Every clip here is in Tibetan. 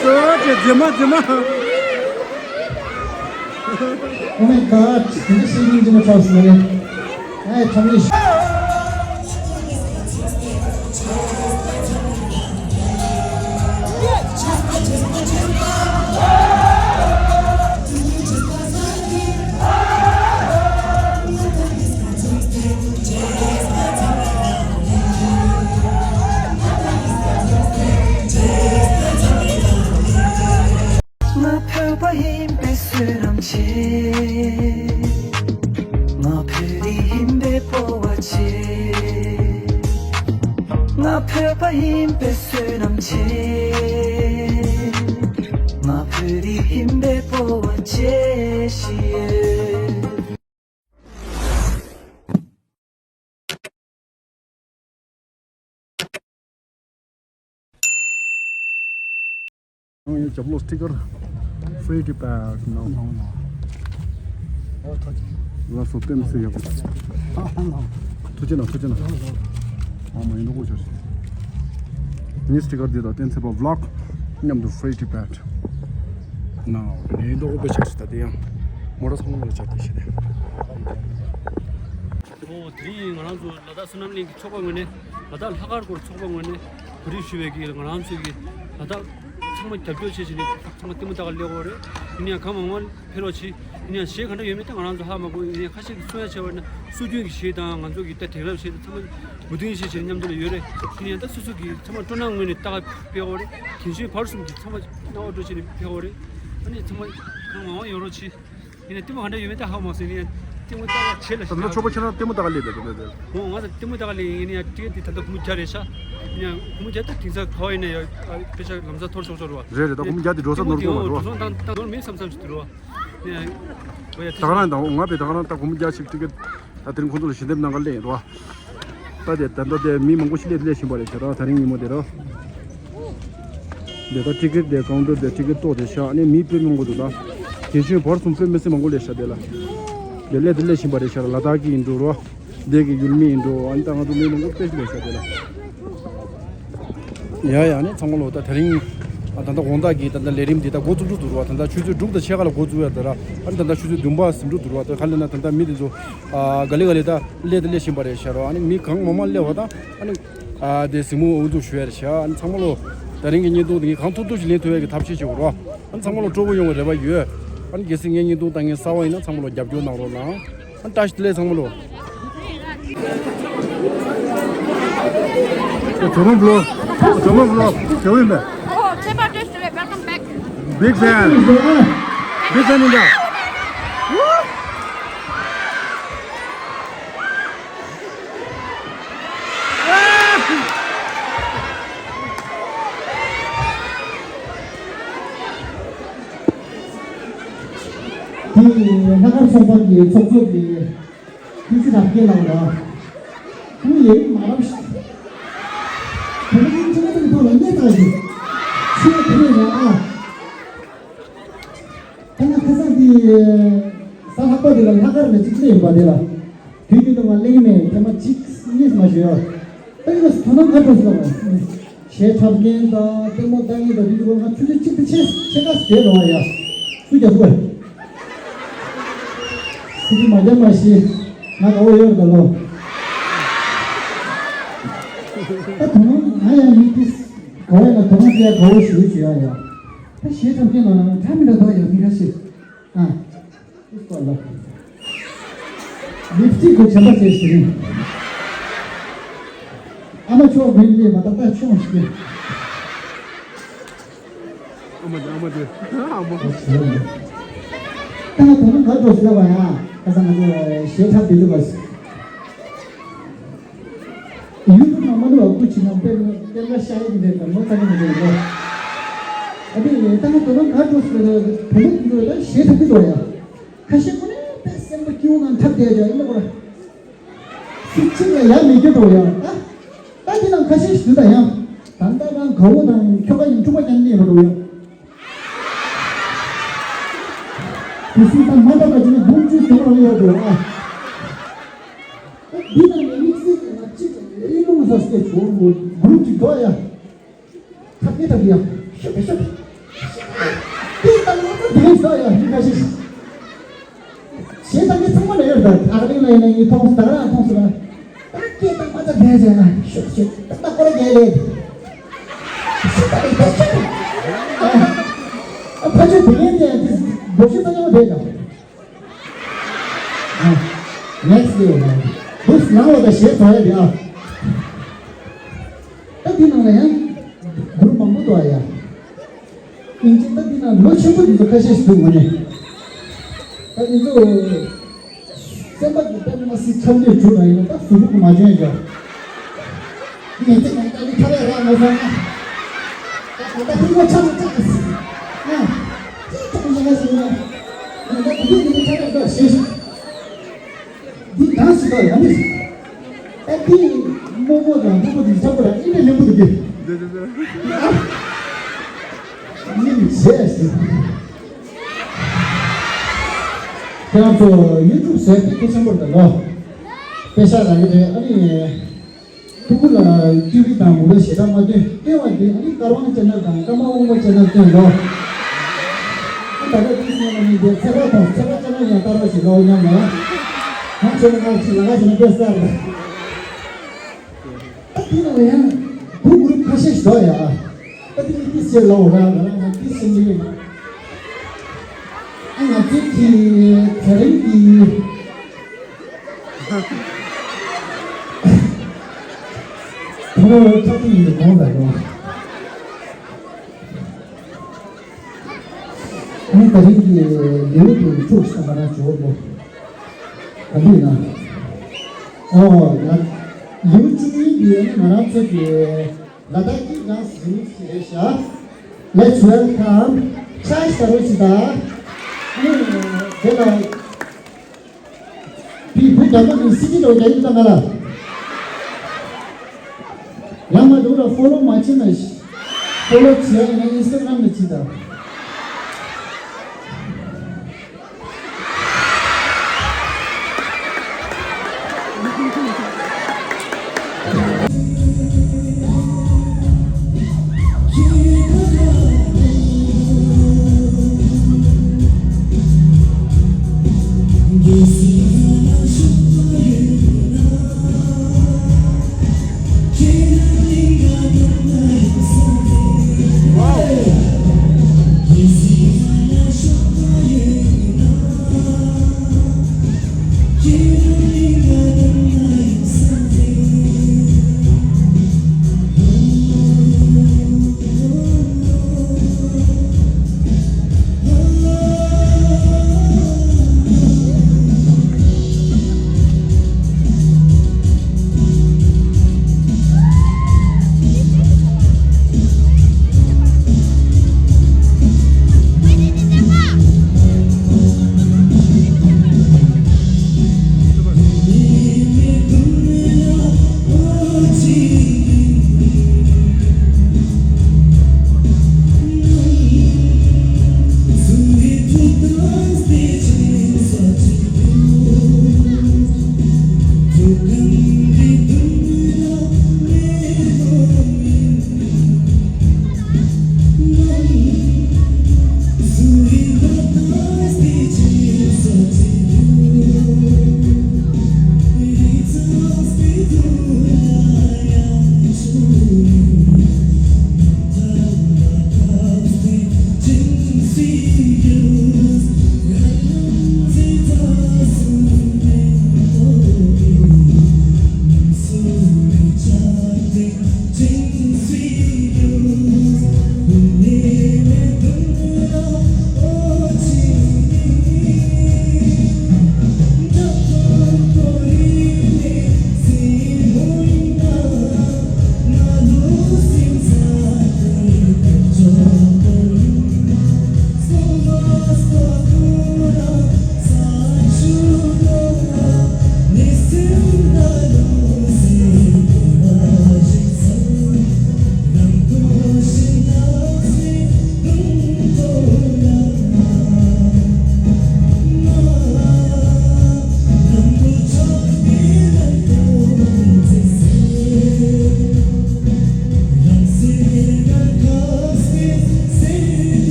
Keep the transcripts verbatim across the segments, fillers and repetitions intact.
སོ་ཅེ་རྫི་མ་རྫི་མ། Oh my God, this is Jim Cross, man. Hey, Tommy. ང་བོད་པ་ཡིན་པའི་བསོད་ནམས་ཆེ། ང་བོད་རིགས་ཡིན་པའི་སྤོབས་པ་ཆེ། ང་བོད་པ་ཡིན་པའི་བསོད་ནམས་ཆེ། ང་བོད་རིགས་ཡིན་པའི་སྤོབས་པ་ཆེ་ཞིག་ཡོད། ཡང་ཡང་རྒྱབ་ལོགས་སི་ཊི་ཀར། Free Tibet ནོ། ལགས་སོ། དཔེ་མི་སྲིད་ཡག་པོ། ཐུགས་རྗེ་གནང་། ཐུགས་རྗེ་གནང་། ཨ་མ་ཡིན་འགྲོ་གོ་ཆོག་ཤིག་ངའི་སི་ཊི་ཀར་འདི་དང་གཏན་ཚིགས་པ་བི་ལོག་མཉམ་དུ་Free Tibet ནོ། ངའི་འགྲོ་གོ་པའི་ཆོག་ཤིག་ད་དེ་ཡང་མོ་ཊ་ཚང་མ་ལ་ཆགས་ཏེ་ཤི་ཏེ། ཨོ་དེ་རིང་ང་རང་ཚོ་ལ་དྭགས་བསོད་ནམས་གླིང་གི་ཚོགས་པ་ངོས་ནས། ལ་དྭགས་ལྷག་དཀར་སྐོར་ཚོགས་པ་ངོས་ནས་གོ་སྒྲིག་ཞུས་པའི་གི་ང་རང་ཚོའི་གི་ལ་དྭགས་ཚང་མ་རྒྱབ་སྐྱོར་བྱེད་བྱེད་ནས་ཚང་མ་ལྟད་མོ་ལྟ་ག་སླེབས་ཡོད་རེད། ཡིན་ཡང་གང་མང་མང་ཕེབས་རོགས་གྱིས། ཡིན་ཡང་གཞས་ག་འདྲ་ཡོད་མེད་ད་ང་རང་ཚོ་ཧ་མ་གོ། ཡིན་ཡང་ཁ་ཤས་ཀྱིས་གསུང་ཡ་བྱས་པ་ན་སྲོལ་རྒྱུན་གྱི་གཞས་དང་ང་ཚོ་གི་ད་དེང་རབས་གཞས་དང་ཚང་མ་མུ་མཐུད་བྱས་བྱས་ནས་མཉམ་དུ་ལ་ཡོད་རེད། ཡིན་ཡང་ད་སོ་སོ་གི་ཚང་མ་སྤྲོ་སྣང་ངོས་ནས་ལྟ་ག་ཕེབས་ཡོད་རེད། རྒན་གཞོན་བར་གསུམ་གྱི་ཚང་མ་སྣང་བ་སྤྲོ་བྱས་ནས་ཕེབས་ཡོད་རེད། ཨ་ནི་ཚང་མ་གང་མང་མང་ཡོང་རོགས་གྱིས། ཡིན་ནའི་ལྟད་མོ་ག་འདྲ་ཡོད་མེད་ད་ཧ་མ་གོ་ཟེར་ནས་ཡང་ལྟད་མོ་ལྟ་བ་བྱེད་ལ་ད་ལྟ་ཞེ་དྲག་ཆོག་པ་ཁྱེད་རང་ལྟད་མོ་ལྟ་ག་སླེབས་པས་ད་ལྟ་དེར། འོ་ང་ཚོ་ལྟད་མོ་ལྟ་ག་སླེབས་ཡིན་ནའི་ཡང་ཊི་ཀེ་ཊི་དེ་ད་ལྟ་སྒོར་མོ་བརྒྱ་རེད་ཤག་ཡིན་ཡང་སྒོར་མོ་བརྒྱ་ད་དེང་སང་ག་བ་ཡིན་ན་ཡང་ཨ་དཔེ་ཆ་ལམ་སང་ཐོར་ཆོག་ཆོག་རེད་བ། རེད་རེད། ད་སྒོར་མོ་བརྒྱ་དེ་འགྲོ་ས་ནོར་གོ་མ་རེད་བ། འགྲོ་སོང་ད་ད་ནོར་མེད་བསམ་བསམ་ཞིག་འདུག་རེད་བ། ཡིན་ཡང་འོ་ཡ་ད་ག་རང་ད་འོ་ང་བས་ད་ག་རང་ད་སྒོར་མོ་བརྒྱ་ཞིག་ཊི་ཀེ་ཊི་ད་དེ་རིང་ཁོང་ཚོ་ལ་ཞལ་འདེབས་གནང་ག་སླེབས་ཡིན་རེད་བ། ད་དེ་ད་ལྟ་དེ་མི་མང་པོ་ཞིག་སླེབས་སླེབས་བཞིན་པ་རེད་ཤག་ར། ད་རིང་ཉིན་མོ་དེ་ར། དེ་ད་ཊི་ཀེ་ཊི་དེ་ཀའུན་ཊར་དེ་ཊི་ཀེ་ཊི་བཏོག་དེ་ཤག་ཨ་ནི་མི་དཔེ་མང་པོ་འདུག་ད། རྒན་གཞོན་བར་གསུམ་དཔེ་མི་སྲིད་མང་པོ་སླེབས་ཤག་དེ་ལ། དེ་སླེབས་དེ་སླེབས་བཞིན་པ་རེད་ཤག་ར། ལ་དྭགས་ཀྱི་ཡིན་འགྲོ་ར། དེ་གི་ཡུལ་མི་ཡིན་འགྲོ། ཨ་ནི་ད་ང་ཚོ་མི་མང་པོ་དཔེ་ཞིག་སླེབས་ཤག་དེ་ལ། ཡ་ཡ་ཨ་ནི་ཚང་མ་ལོ་ད་དེ་རིང་ཨ་ད་ལྟ་དགོང་དག་གི་ད་ལྟ་ལས་རིམ་འདི་ད་འགོ་བཙུགས་འགྲོ་འདུག་ར། ད་ལྟ་ཆུ་ཚོད་དྲུག་དང་ཕྱེད་ཀ་ལ་འགོ་བཙུགས་ཡ་ད་ར། ཨ་ནི་ད་ལྟ་ཆུ་ཚོད་བདུན་པ་ཟིན་འགྲོ་འདུག་ར། ད་ག་ལེ་ན་ད་ལྟ་མི་དེ་ཚོ་ཨ་ག་ལེ་ག་ལེ་ད་སླེབས་དེ་སླེབས་བཞིན་པ་རེད་ཤག་ར། ཨ་ནི་མི་གང་མང་མང་སླེབས་པ་དང་ཨ་ནི། ཨ་དེ་གཟིགས་མོ་དབུ་འཛུགས་ཞུ་ཡ་རེད་ཤག་ཨ་ནི་ཚང་མ་ལོ་ད་རིང་གི་བརྙན་ཐུང་དེ་ངས་གང་ཐུབ་ཐུབ་ཞིག་ལེན་ཐུབ་ཡ་གི་ཐབས་ཤེས་བྱེད་དགོས་རེད་བ། ཨ་ནི་ཚང་མ་ལོ་སྤྲོ་པོ་ཡོང་བའི་རེ་བ་ཡོད། ཨ་ནི་གལ་སྲིད་ངའི་བརྙན་ཐུང་ལྟ་མཁན་གསར་པ་ཡིན་ན་ཚང་མ་ལོ་རྒྱབ་སྐྱོར་གནང་རོགས་གནང་། ཨ་ནི་བཀྲ་ཤིས་བདེ་ལེགས་ཚང་མ་ལོ། ཇོ་མོ་བི་ལོག་ཇོ་མོ་བི་ལོག་ཇོ་བོ་ཡིན་པས། Oh, Chepa Dress Today, welcome back. Big fan. Big fan ཡིན་ད། དེ་ལྷག་དཀར་ཚོགས་པ་གི་ཚོགས་གཙོ་གི་ཐུགས་རྗེ་རབ་རྒྱས་ལགས་ལ། ཁོང་ཡིན་མ་རབས་ཤིག་དེ་ནི་ཁྱེད་ཚོ་ཐོག་ལ་གནས་བཏང་ཞིག་ཆེས་དེ་ནས་ཡང་ཨ། ད་ང་ཁ་སང་དེ་གཟའ་ལྷག་པ་དེ་ལ་ལྷག་དཀར་ནས་གཅིག་སླེབས་ཡིན་པ་དེ་ལ། དུས་རྒྱུན་དུ་ང་གླེང་མེད་ཐེངས་མ་གཅིག་གཉིས་མ་ཞུ་ཡོད། ད་ཡིན་ན་དོ་སྣང་ག་འགྲོ་སོང་བ། གཞས་འཁྲབ་མཁན་དང་ལྟད་མོ་ལྟ་མཁན་དང་དེ་ཚོ་ང་ཆུ་ཚོད་གཅིག་དང་ཕྱེད་ཕྱེད་ཀ་ཟེར་རོགས་ཡ། སུ་རྒྱབ་སྐོར། སུ་གིས་མ་རྒྱབ་མ་ཤེས། ང་དགའ་བོ་ཡོད་རེད་ད་ལོ། ད་དོ་སྣང་ང་ཡང་མི་དེ་དགའ་བོ་ཡིན་ན་དོ་སྣང་བྱེད་ཡ་དགའ་བོ་ཞུ་ཞུ་ཡ་ཡ། ད་གཞས་འཁྲབ་མཁན་ལ་ན་འདྲ་མི་འདྲ་འདུག་ཡ་མི་འདྲ་ཤེས། ཨ། ལིབ་སི་ཊིག་གི་བྱམས་པ་བྱས་ཟིན། ཨ་མ་ཆོག་མིན་ལས་མ་ད་ལྟ་ཆུང་ཞིག་ཨ་མ་དེ་ཨ་མ་དེ་ཨ་མ། ད་ང་དོ་སྣང་ག་འགྲོ་ཟེར་བ་ཡ། ཁ་སང་ང་ཚོ་གཞས་འཁྲབ་བསྡད་འདུག་བ། ཡུལ་དུ་མ་མ་ནུ་བ་སྐུ་ཆེ་ན་དཔེར་དཔེར་ན་ཤ་ཡི་འདྲེ་དང་མོ་ཚ་གི་འདྲེ་གོ། ཨ་དེ་ད་ང་དོ་སྣང་ག་འགྲོ་ཟེར་བ་བུ་མོ་འདི་ལ་གཞས་འཁྲབ་ཀྱི་འདུག་ཡ། ཁ་ཤས་ཁོ་ནས་དཔེ་སེམས་པ་སྐྱིད་པོ་ངང་འཁྲབ་བསྡད་ཀྱང་ཡིན་ན་ཁོ་ར། སུ་གཅིག་ལ་ཡ་མི་སྐྱོ་འགྲོ་ཡ། ད་ད་དེ་ནང་ཁ་ཤས་ཤིག་ད་ཡང་། ད་ལྟ་རང་ག་བོ་དང་ཁྱོ་ག་ཡིན་འཁྲུག་པ་ཀྱང་གནས་པ་འགྲོ་ཡ། དེ་སུ་ད་མ་ད་ག་ཅི་ན་འབུམ་གཅིག་ཟེར་བ་ཡོད་འགྲོ་ཡ། ད་འདི་ནང་ནས་དམིགས་བསལ་གྱི་ང་གཅིག་ལ་ཡ་ཡིན་ལུང་ས་སྐད་ཆོ་འགྲོ་འབུམ་གཅིག་འགྲོ་ཡ། ཐབས་མཁས་ཐབས་ཡ། ཤོད་པའི་ཤོད་པའི། དེ་ལྟ་ན་ད་དེ་ས་ཡ་མི་ཁ་ཤས་ཤིག་གཞན་དང་གི་ཚང་མ་ལ་ཡོད་ད། ཨ་ཁ་ལིང་ལ་ཡིན་ན་ཡིན། མཐོང་སོང་། ད་ག་རང་མཐོང་སོང་ལ། ད་སྐད་བཏང་མ་ཚར་བསྡད་བྱས་ན་ཤོག་ཤོག་ད་ལྟ་སྐོར་རྒྱལ་ལས། ཤི་ད་ལི་ད་ཤི། ཨ་ཕ་ཆོས་དེ་ངན་དེ་ཡང་དེ་འབོ་ཤི་ཚ་ཉོ་བསྡད་ཀྱང་། ནེག་སི་ལེ་ཝལ་ལ་འདུག་ནང་ལ་ད་ཞེས་བྱ་ཡ་དེ་ཨ། ད་དེ་ནང་ལ་ཡང་གུ་རུབ་མང་པོ་འདུག་ཨ་ཡ། ཨིན་ཇི་ད་འདི་ན་ལོ་ཆེན་པོ་འདི་ཚོ་ཁ་ཤས་ཤིག་འདུག་ངོ་ནས། ད་འདི་ཚོ་སེམས་པ་གི་དཔེ་མ་སྲིད་འཁྲབ་འདོད་བྱུང་ན་ཡིན་ན་ད་གཟུགས་པོ་མ་འཇོན་ཀྱང་། ངས་ཚེ་གང་ལྟར་འདི་ཁ་ལས་རག་མ་སོང་ན། ད་ད་ཕུང་པོ་ཆག་མ་ཆག་ཨ། ཅིག་ཐོག་མ་ཆག་ཟིན་ན། ད་འདི་འདི་ཁ་ལས་རག་ཞེས་ཤིག་འདི་གང་ཞིག་ད་ཡང་མི་ཞིག་ཨ་ཏི། རྨོ་མོ་དང་རྨོ་མོ་དེ་ཆགས་པ་ལ་ཨི་འདྲ་ལེན་པོ་དེ་གི། ཉིན་བྱས་སི། ཁྱེད་རང་ཚོ་ཡུ་ཊུབ་ཟེར་དེ་སྐད་ཆེན་པོ་རེད་ལོ། པེ་ཤ་རང་གི་རེད། ཨ་ནི་ཕྲུ་གུ་ལ་ཀྱུ་པི་དང་མུ་ལ་ཞེ་དྲག་མ་སྟོན། སྟོན་བ་དེ་ཨ་ནི་ཀར་ཝང་ཅེ་ནལ་དང་ཀརྨ་དབང་པོ་ཅེ་ནལ་སྟོན་ལོ། ཨ་ད་ལྟ་དུས་སྔོན་ལ་ནི་དེ་ཚེ་རབས་དང་ཚེ་རབས་ཅེ་ནལ་ཡང་བསྟར་བ་ཞིག་ལོ་མཉམ་ལ། ང་ཚོ་ལ་ང་ཚོ་ལ་ང་ཚོ་ལ་དཔེ་གསར་ལ། ད་དེ་ནང་ལ་ཡང་བུ་གུ་རུ་ཁ་ཤས་ཤིག་འདུག་ཡ། ད་དེ་ནི་ཏི་སེ་ལོ་ར་ང་རང་ང་ཏི་སེ་མི་ཡིན། ཨ་ང་ཚོའི་གི་དེ་རིང་གི་ཁོ་རང་ཐོག་ཏུ་ཡིན་གོང་ལ་ཡོང་། ཨ་ནི་དེ་རིང་གི་ལེའུ་དེ་ཚུགས་ས་མ་རང་ཇོ་བོ། ག་འདི་ན། ཨོ་ཡ། ལེའུ་བཅུ་གཉིས་འདི་ཨ་ནི་ང་རང་ཚོ་གི་ལ་དྭགས་ཀྱི་ཌན་སི་རི་མིག་སི་རེད་ཤག Let's welcome Chai Sarochita. ཨ་ནི་དེ་ལ། དེའི་བུ་རྒྱ་མ་ནི་སི་ཏི་ལོ་རྒྱ་ཡིག་དང་ང་ལ། ཡང་མ་འདུག་ལ་ཕོ་ལོ་མ་བྱེད་ན་ཤི། ཕོ་ལོ་བྱེད་ཡ་ཡིན་ན་ཨིན་སི་ཊ་གྷ་རམ་ནས་བྱེད་དང་།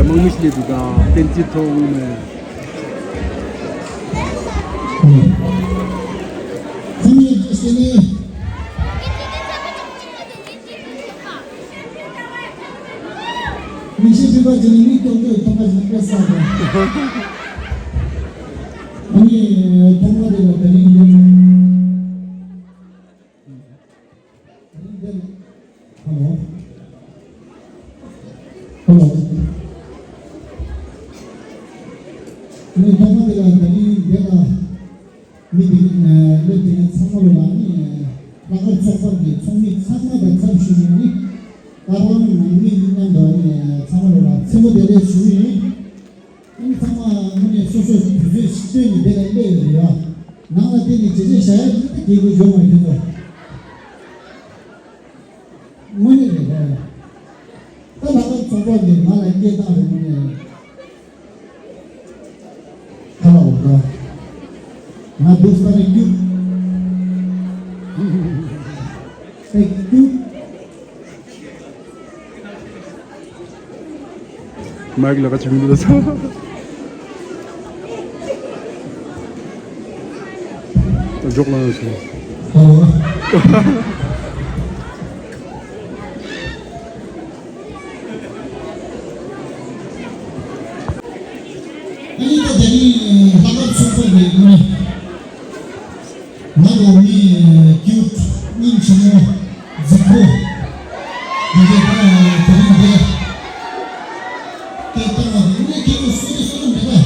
དམག་མི་སླེབས་འདུག་ག་བསྟན་འཛིན་ཐོག་མེད། ཚང་མས་བཀྲ་ཤིས་བདེ་ལེགས། མི་ཤེས་པའི་བར་གྱི་མིག་ཏོག་ཏོག་མཐོང་བ་ཞིག་དཔེ་བསགས་པ། ཨ་ནི་ཐོག་མ་དེ་ལ་ད་རིང་ཡིན། ཧ་ལོ། ཧ་ལོ། ཨ་ནི་ཐོག་མ་དེ་ལ་ད་རིང་འདི་ལ། མི་དེ་ནི་སླེབས་དེ་ནི་ཚང་མ་ལོ་ལ་ནི་ལྷག་དཀར་ཚོགས་པ་གི་ཚོགས་མི་ཚང་མ་དང་འཚམས་ཞུ་ནས་ནི་ཀ་རོན་ནང་མི་ཡིན་མཉམ་དུ་ནི་ཚང་མ་ལོ་ལ་མཚན་མོ་བདེ་ལེགས་ཞུ་ནི་ཡིན། ཨ་ནི་ཚང་མ་དངོས་གནས་སོ་སོ་དུས་ཚོད་ཕྱི་སྟོན་ནི་དེ་ལ་སླེབས་ཡོད་རེད་ཡ། ནང་ལ་བལྟས་ནས་བྱས་རྗེས་བཞག་ཡ་དེ་ད་རྒྱལ་པོ་འཇོག་མ་ཡོད་ཚོ། དངོས་གནས་རེད་རེད། ད་ལྷག་དཀར་ཚོགས་པ་གི་ང་ལ་སྐད་བཏང་རེད་དངོས་གནས། ཁ་ལ་འོ་ད། ང་འདུག་ས་རེ་རྒྱུག་ཨེ་རྒྱུག་མའིག་ལ་ཁ་ཆུང་འདུག་ས། ད་འཇོག་ལ་ཡོད་སོང་། ཧ་ལོ། ཨ་ནི་ད་དེ་རིང་ལྷག་དཀར་ཚོགས་པ་གི་ངོས་ནས་ང་ལ་མི་ཀིའུ་ཊི་སྙིང་རྗེ་མོ་རྫིག་པོ་འདི་ག་ད་དེ་རིང་འདི་སྐད་བཏང་བ་རེད། ངས་ཁྱེད་ཚོ་གསོད་རེ་གསོད་རེ་མེད་པ།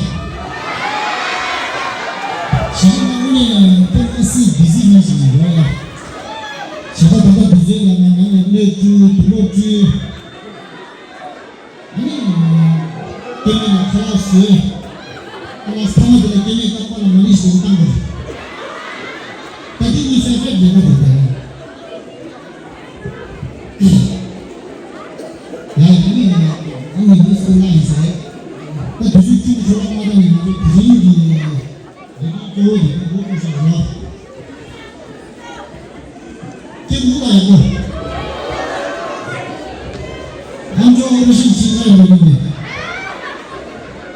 གཞི་ནས་དངོས་གནས་ད་ང་སི་བི་ཟི་ཡིན་ཞིག་ཡིན་རོགས་ཡ། བྱས་ད་ད་ལྟ་དུས་ཚོད་ལ་ང་ང་ལ་གནོད་བསྐྱུར་དུ་ལོག་བསྐྱུར། ཨ་ནི། སྐྱེ་དམན་ལ་ཁ་ལག་བཟོས། ཁ་ལག་ཚང་མ་དེ་ལ་སྐྱེ་དམན་རྟག་པར་ལ་མ་ལི་ཞིག་བཏང་དགོས། ད་དེ་གཉིས་ཆ་ཆ་འདྲེས་པ་རེད་ད། ཡ་ཡ་ནི་ཡ་ཨ་ནི་མི་སུ་ལ་ཡིན་ཟེར། ད་དུས་ཚོད་ཀྱི་ཁྲོད་ལ་མ་བཏང་ནས་ང་ཚོ་དེ་རིང་གི་ལས་ཀའི་སྐྱོ་བོ་དེ་ད་འགོ་ཚུགས་ཤག་ཡ། ཁྱེད་མུ་ལ་ཡག་པོ། ཧམ་ཅོག་ཨོ་རེ་ཤན་ཕྱིན་ན་ཡོང་གི་མེད།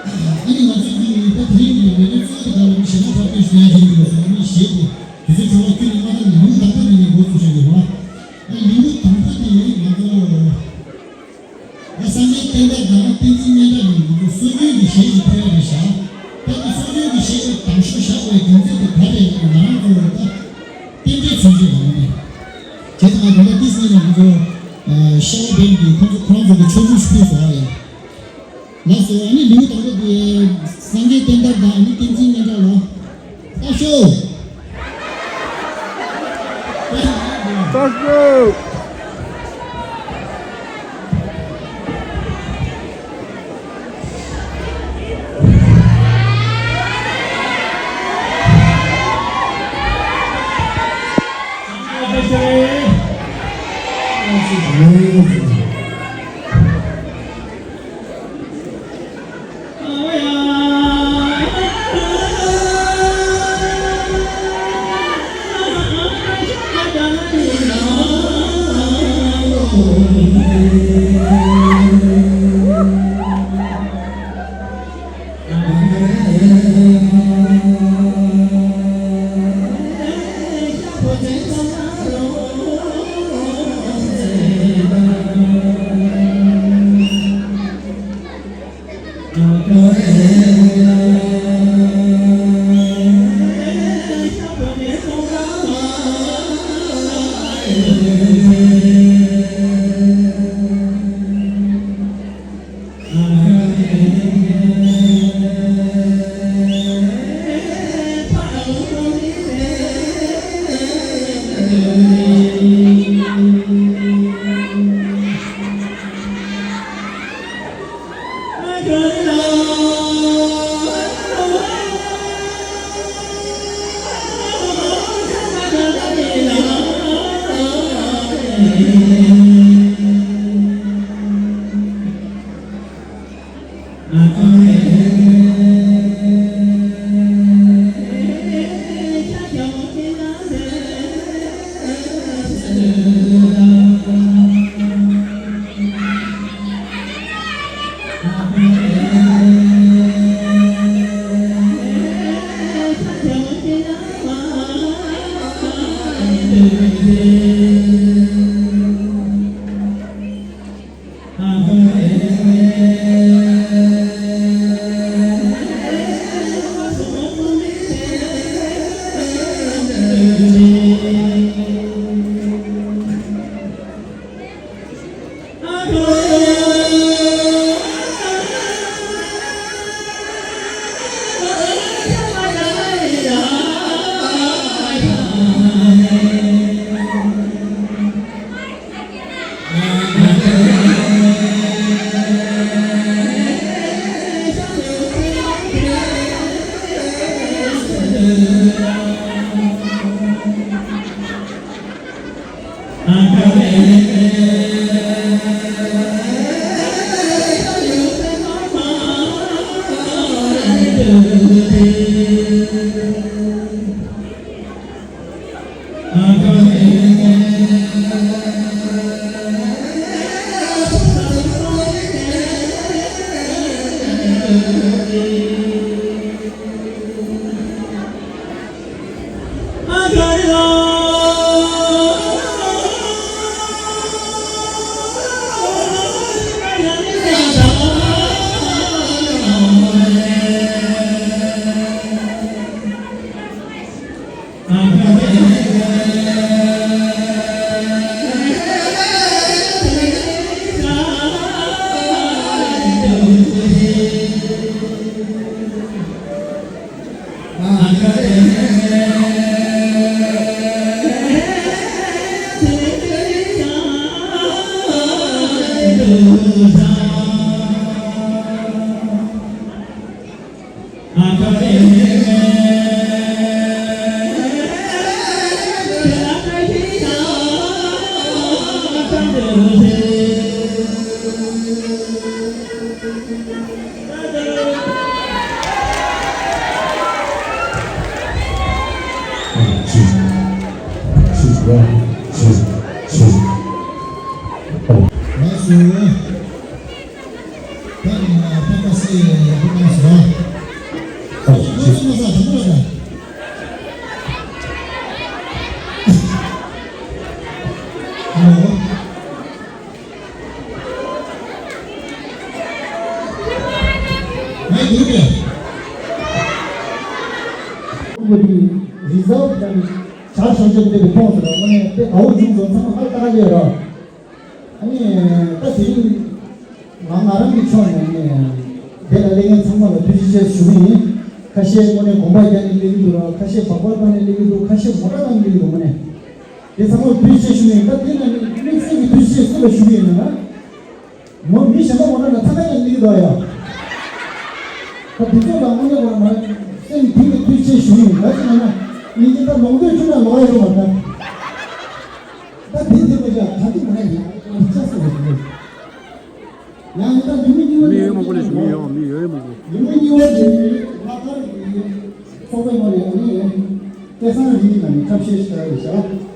ཨ་ནི་ང་ཚོས་ཀྱིས་ད་དེ་རིང་གི་ལས་དོན་གཙོ་བོ་དེ་ག་ལ་ནི་གཞས་ལ་ཕར་སྐད་ཞུ་ཡ་ཞིག་འདུག་ཟེར་ཨ་ནི་གཞས་དེ་དུས་ཚོད་འཕྲོ་བརླག་ཁྱོན་ནས་མ་བཏང་ནས་ལེའུ་ད་ལྟ་ནས་ནས་འགོ་ཚུགས་བཞག་ཡོད་པ། ཨ་ལེའུ་དང་པོ་དེ་ང་ཚོ། ད་སངས་རྒྱས་བསྟན་དར་དང་བསྟན་འཛིན་སྙན་གྲགས་ནས་ང་ཚོ་སྲོལ་རྒྱུན་གྱི་གཞས་ཤིག་ཕུལ་ཡ་རེད་ཤག་ད་འདི་སྲོལ་རྒྱུན་གྱི་གཞས་ཤིག་དང་ཤོས་བཞག་པའི་རྒྱུ་མཚན་དེ་ག་རེ་ཡིན་ན་ང་རང་ཚོ་ད་རྟེན་འབྲེལ་མཚོན་བྱེད་ཡིན་ནི། བྱས་ཙང་ང་ད་ལྟ་ཏིས་ནི་ང་ཚོ་ཤ་བ་བན་གྱི་ཁོང་ཚོ་ཁོ་རང་ཚོ་གི་ཆོས་ལུགས་སུ་ཕུལ་སོང་བ་ཡིན། ལགས་སོ། ཨ་ནི་ལེའུ་དང་པོ་དེ་སངས་རྒྱས་བསྟན་དར་དང་ཨ་ནི་བསྟན་འཛིན་སྙན་གྲགས་ལ། ལྟ་ཤོག་ལྟ་ཤོག་ལགས་སོ། ད་ནི་ང་ཕ་མ་སེ་ཡ་ཡ་ཕ་མ་སོ། ཨོ་ཅི། ང་ཚོ་ས་དང་པོ་ལ། ཧ་ལོ། ང་ཡི་རེད། ཁོ་གི་རི་ཛརབ་དང་བྱ་ཤོག་ཅན་དེ་གི་ཕོངས་སུ་ར་དངོས་གནས་དཔེ་དགའ་བོ་བྱུང་སོང་། ཚང་མ་ཧ་ལས་ཡོད་ར། ཨ་ནི་ད་དེ་རིང་ང་ང་རང་གི་ཕྱོགས་ནས་ནི་དེ་ལ་སླེབས་མཁན་ཚང་མ་ལ་ཐུགས་རྗེ་ཆེ་ཞུ་གི་ཡིན། ཁ་ཤས་དངོས་གནས་དགོངས་པ་རྒྱག་ནས་སླེབས་ཀྱི་འདུག་ར། ཁ་ཤས་བག་པ་བཏང་ནས་སླེབས་ཀྱི་འདུག་ཁ་ཤས་མོ་ཊ་བཏང་ནས་སླེབས་ཀྱི་འདུག་དངོས་གནས་དེ་ཚང་མ་ལ་ཐུགས་རྗེ་ཆེ་ཞུ་གི་ཡིན། ད་དེ་ལ་ནི་དམིགས་བསལ་གྱི་ཐུགས་རྗེ་ཆེ་སུ་ལ་ཞུ་གི་ཡིན་ན། མོ་མི་གཞན་པ་མོ་ཊ་ལ་ཚ་ཁ་ཡང་སླེབས་ཀྱི་འདུག་ཡ། ད་དེ་ཚོ་ལ་དངོས་གནས་ཁོ་རང་མ་སེམས་གཏིང་ནས་ཐུགས་རྗེ་ཆེ་ཞུ་གི་ཡིན། ག་ཅི་ན་ན་ཉིན་གྱི་ད་ལོང་དུས་ཆུ་ན་ལོག་ཡོད་མ་ད། ད་དེ་དེ་མ་བྱ་ད་དེ་མ་ཡ་ཡ་ཅག་སོ་རེད། ཡང་ད་ལུས་མི་གཉིས་པ་མི་ཡོད་མང་པོ་ལས་ཞུ་གི་ཡོད། མི་ཡོད་མང་པོ། ལུས་མི་གཉིས་པ་དེ་ལྷག་དཀར་གྱི་ཚོགས་པའི་ངོས་ནས་ཨ་ནི་སྐལ་བཟང་རིག་གནས་ནང་ནས་འཁྲབ་བཤད་ཞིག་བྱ་རེད་བྱ།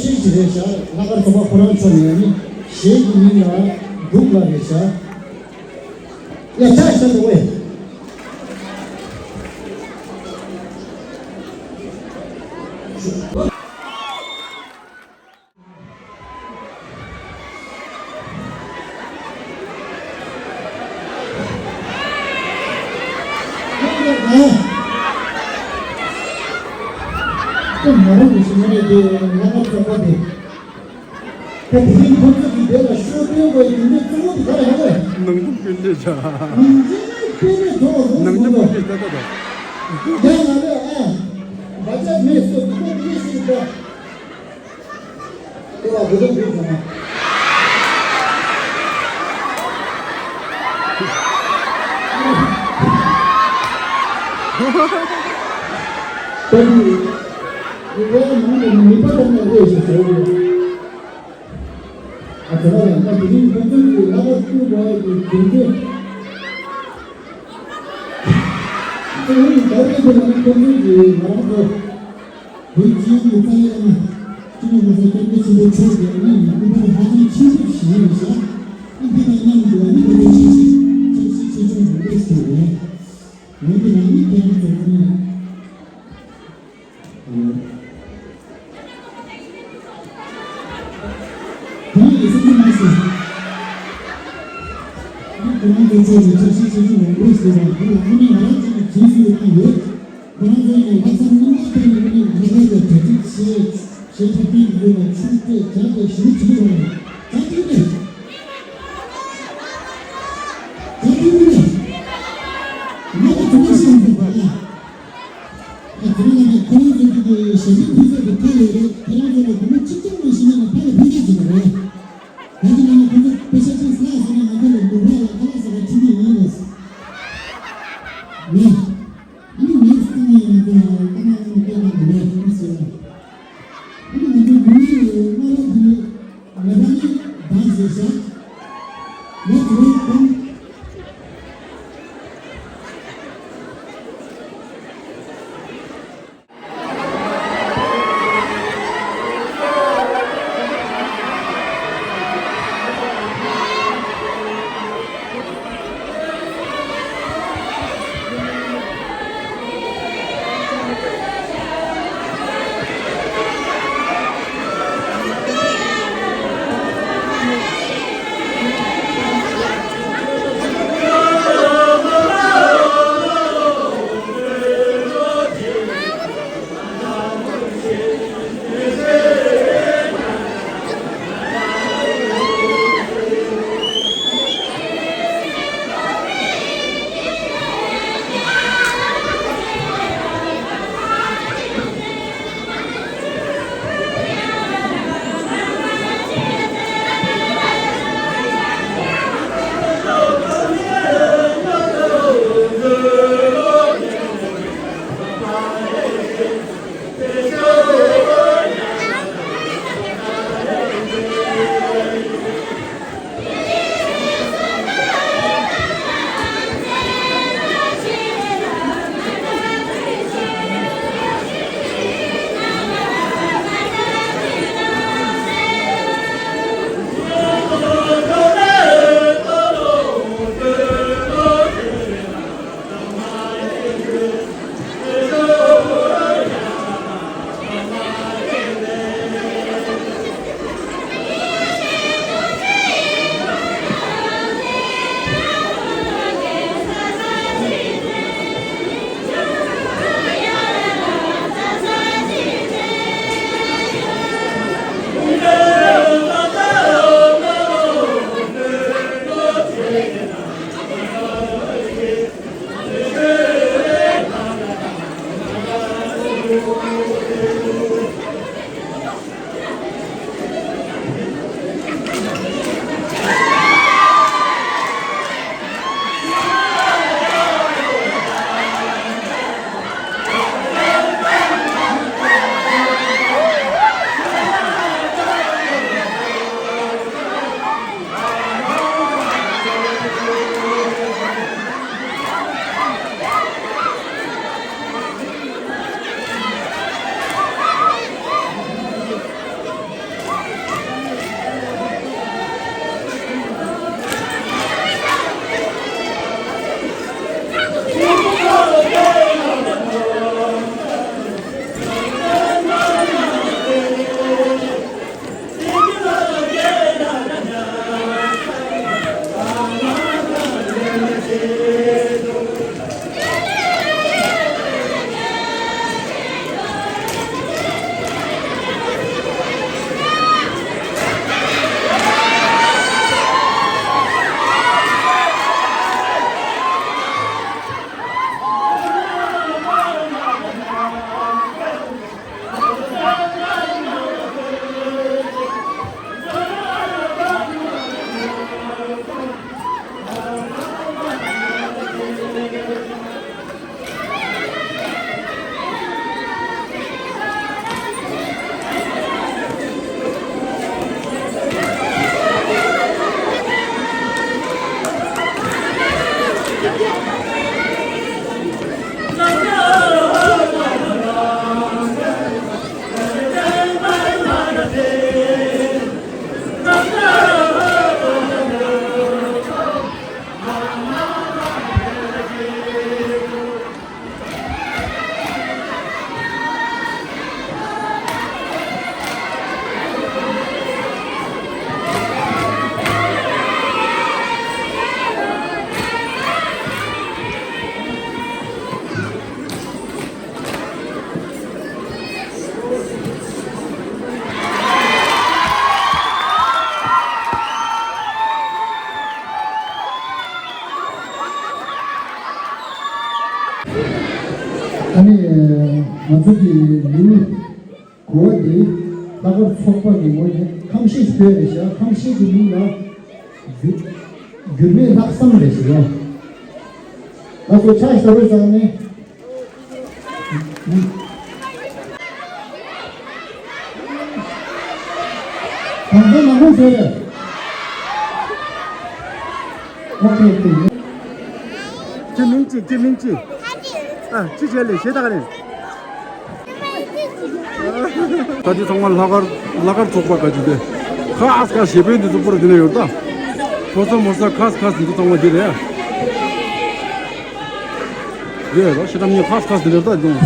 ཤེས་ཀྱི་རེད་ཤག་ལྷག་དཀར་ཚོགས་པ་ཁོ་རང་ཚོ་ནས་ནི་གཞན་གྱི་མིང་ལ་འདུག་ལ་རེད་ཤག་ཡ་ཆ་ཤ་དོ་ཝེ། ཁོ་མ་རུང་བའི་ཞིག་མ་རེད་དེ། ང་ལ་ཚོགས་པ་དེ། ད་དེ་རིང་ཁོ་ཚོ་གི་དེ་ལ་ཤོག་སྟོན་དགོས་ཡིན་དེ་གཙོ་བོ་དེ་ག་རེ་ཧ་གོ། ནང་ཁུལ་སྤུན་ཟླས་བྱ། ནང་ཁུལ་སྤུན་ཟླས་ཐོག་རུ་ནང་ཁུལ་སྤུན་ཟླས་ད་ད་ད། ཡ་ང་ལ་ཨ། བ་ཅག་མེད་སོ་དེ་ཁོ་དེ་ཞིག་ད། ལྟེ་བ་དགུ་ཐོག་དགུ་བྱུང་ན། ད་དུས་ཡུལ་བའི་ནང་དུ་ནུས་པ་བཏང་ནས་དབུས་སུ་བྱོན་ཡོད། ཨ་ཙི་ར་ལ་ད་དེ་རིང་ཁོང་ཚོའི་ལྷག་པར་དུ་བ་ཡི་གྱོན་གོས། ཨ་ཙི་ར་ལ་ད་རེས་དེ་ལ་ཁོང་ཚོའི་ང་རང་ཚོ། བོད་སྤྱི་ཡོངས་ཀྱི་རྩ་བའི་བླ་མ། སྤྱི་ནོར་༸གོང་ས་༸སྐྱབས་མགོན་ཆེན་པོ་མཆོག་གི་དབུ་བརྙེས་ནས་སྐུ་པར་ཧ་ཅང་ཆེན་པོ་བཞེངས་ཡོད་ཤག་ཨ་འདི་དང་མཉམ་དུ་ཨ་ནི་བོད་པའི་ཆབ་སྲིད་ཆབ་སྲིད་ཆེ་ཆུང་རུ་འདྲེས་ཟེར་བས། འོན་ཏེ་ང་ནི་ཁྱེད་རང་ཚོ་ཚང་མ། ཨ་ནི། ཁོང་ཡི་སེམས་ཁྲལ་མ་བྱེད། ཁོང་ཚོ་ཚོ་ནི་ཆབ་སྲིད་སྲིད་ཇུས་ལམ་ལུགས་ཟེར་བ་འདི་ལ་དངོས་གནས་ང་རང་ཚོ་ནས་རྗེས་སུ་ཡི་རང་ཡོད། ཁོང་ཚོ་ནས་ལྷག་བསམ་རྣམ་དག་གཏོང་ནས་ངོ་ནས་ང་རང་ཚོ་གྲ་སྒྲིག་བྱེད། ཞེས་ཁྲ་ཏིང་འདི་ལ་ཆུ་སྤྲད་བྱ་དེ་ཞུ་བྱེད་རོགས། ད་ཐུག་ནས། ད་ཐུག་ནས། ང་ལ་ཐུག་ནས་ཤེས་འདུག་པ་ལ། ཨ་ཁོང་ལ་ནི་ཁོང་ཚོ་གི་ཞལ་འདེབས་ཕུལ་ས་དེ་ཕ་ཡོད་རེད། ཁྱེད་རང་ཚོ་ལ་སྒོར་མོ་གཅིག་ཀྱང་མ་ཤི་ན་ནི་ཕ་ལ་ཕུལ་ས་ཅིག་རེད། ད་དེ་ནང་ལ་ཁོང་ཚོ་པེ་ཤ་ཅིག་ཟ་སོང་ན་ང་ཚོ་ལ་ནུབ་ར་ལ་ཁ་ལག་ཟ་བ་ཁྲིད་ཀྱི་ཡིན་ལ། ནི། ཨ་ནི་ངས་སྟོན་ཡིན་ན་ཁོང་ལ་ཁ་ནང་ལ་སྟོན་ན་མི་རེད་ཟེར་ལ། ཨ་ནི་ང་ཚོ་མི་ཡི་སྨྲ་བ་དེ་ནི་ང་རང་ནི་བདག་ཟེར་ཤག་ང་དེ་རིང་ཁོང་། ཚོགས་པ་གི་ངོས་ནས་ཁམས་བཤད་ཞིག་སྤེལ་རེད་ཤག་ཁམས་བཤད་ཀྱི་མིང་ལ་འགྱུར་འགྱུར་མེད་ལྷག་བསམ་རེད་ཤག་ཡ། ང་ཚོ་ཕྱག་ཞབས་པ་བརྩམས་ནས། གང་ཚོད་ནང་ཁོངས་བཟོས་རེད། ཨོ་ཁེ་ཨོ་ཁེ། ཁྱེད་མིང་ཅི། ཁྱེད་མིང་ཅི། ཨ་ཅི་བྱས་ལས་བྱེད་ད་ག་རེད། ད་ཅི་ཚང་མ་ལྷག་དཀར་ལྷག་དཀར་ཚོགས་པ་ག་ཅི་དེ། ཁ་ཨ་ཁ་ཞེ་པོའི་འདི་ཚོ་པོ་ར་འདི་ན་ཡོད་ད། ཕོ་ས་མོ་ས་ཁ་ཁ་འདི་ཚོ་ཚང་མ་འདི་རེད། ཡོད་རོ། ཤི་ཏམ་ཉི་ཁ་ཁ་འདི་རེད་ད་དུང་།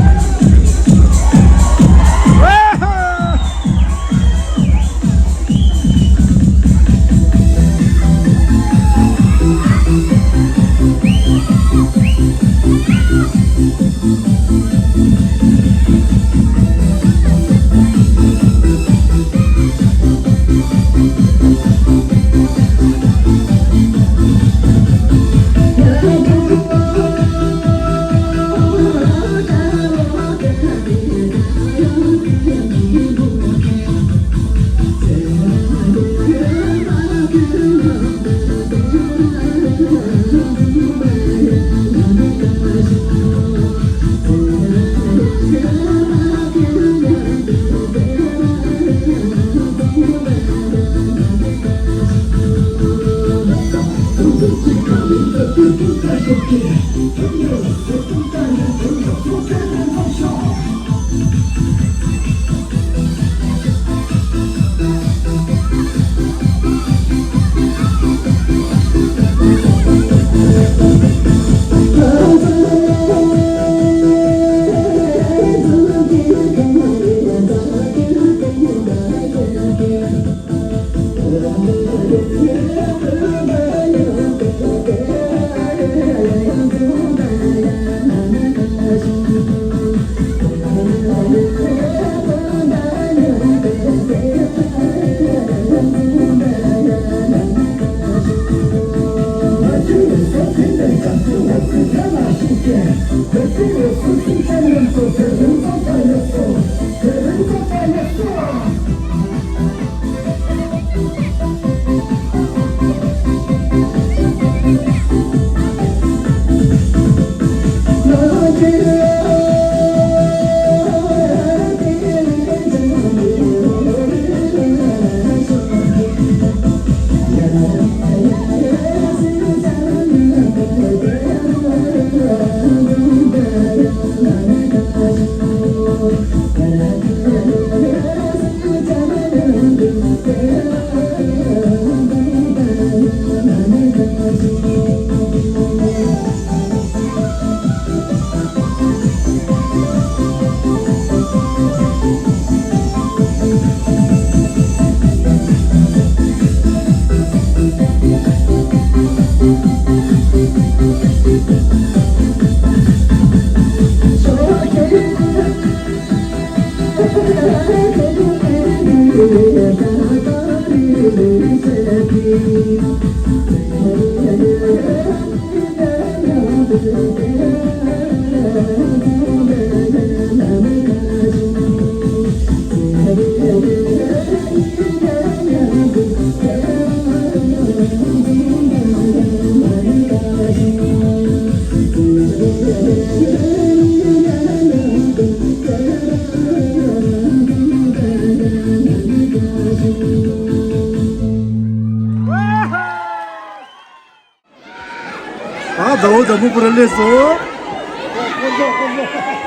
ཨ་ཟླ་བོ་ཟླ་མོ་པུ་ར་ལས་སོ།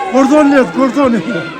སྐོར་ཚོགས་ལས་སྐོར་ཚོགས་ནས།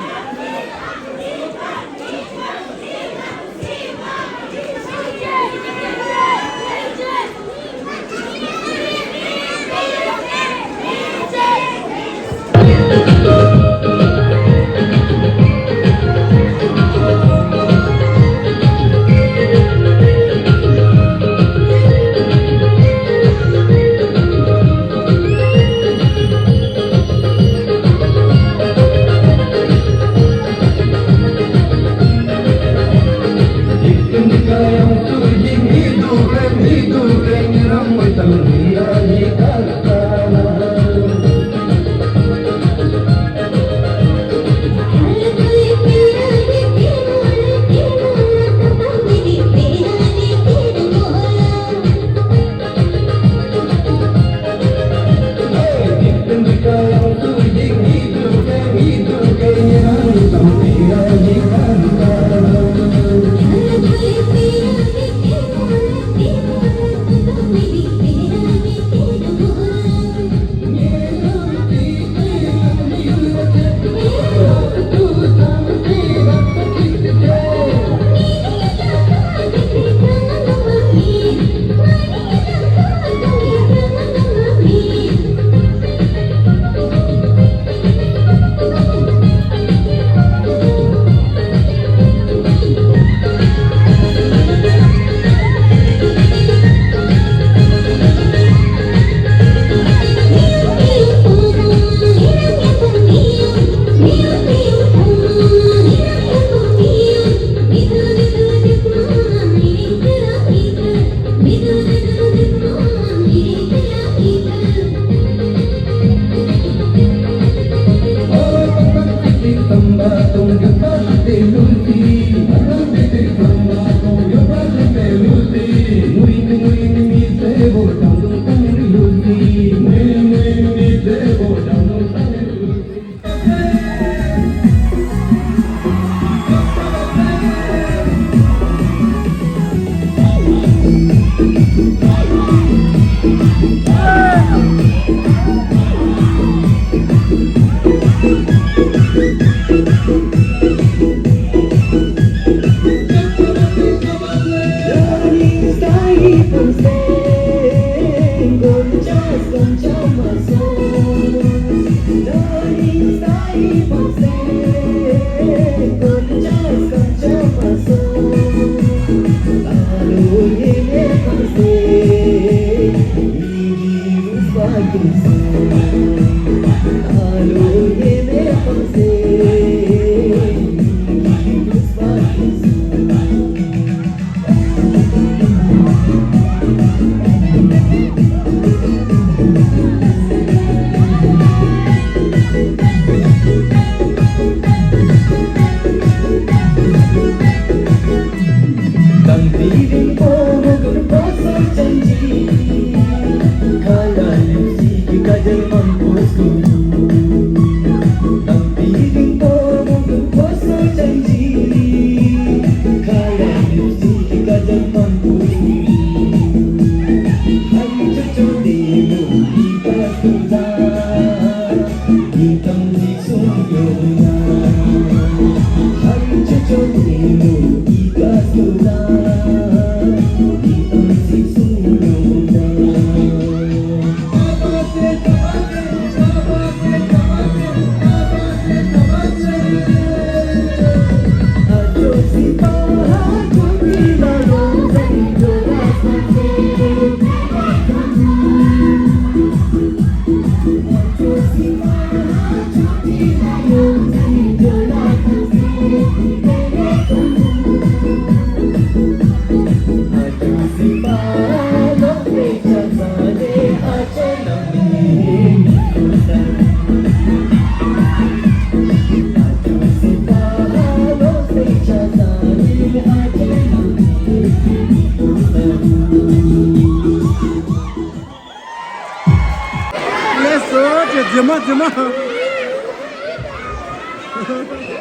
རྗེས་མ་རྗེས་མ།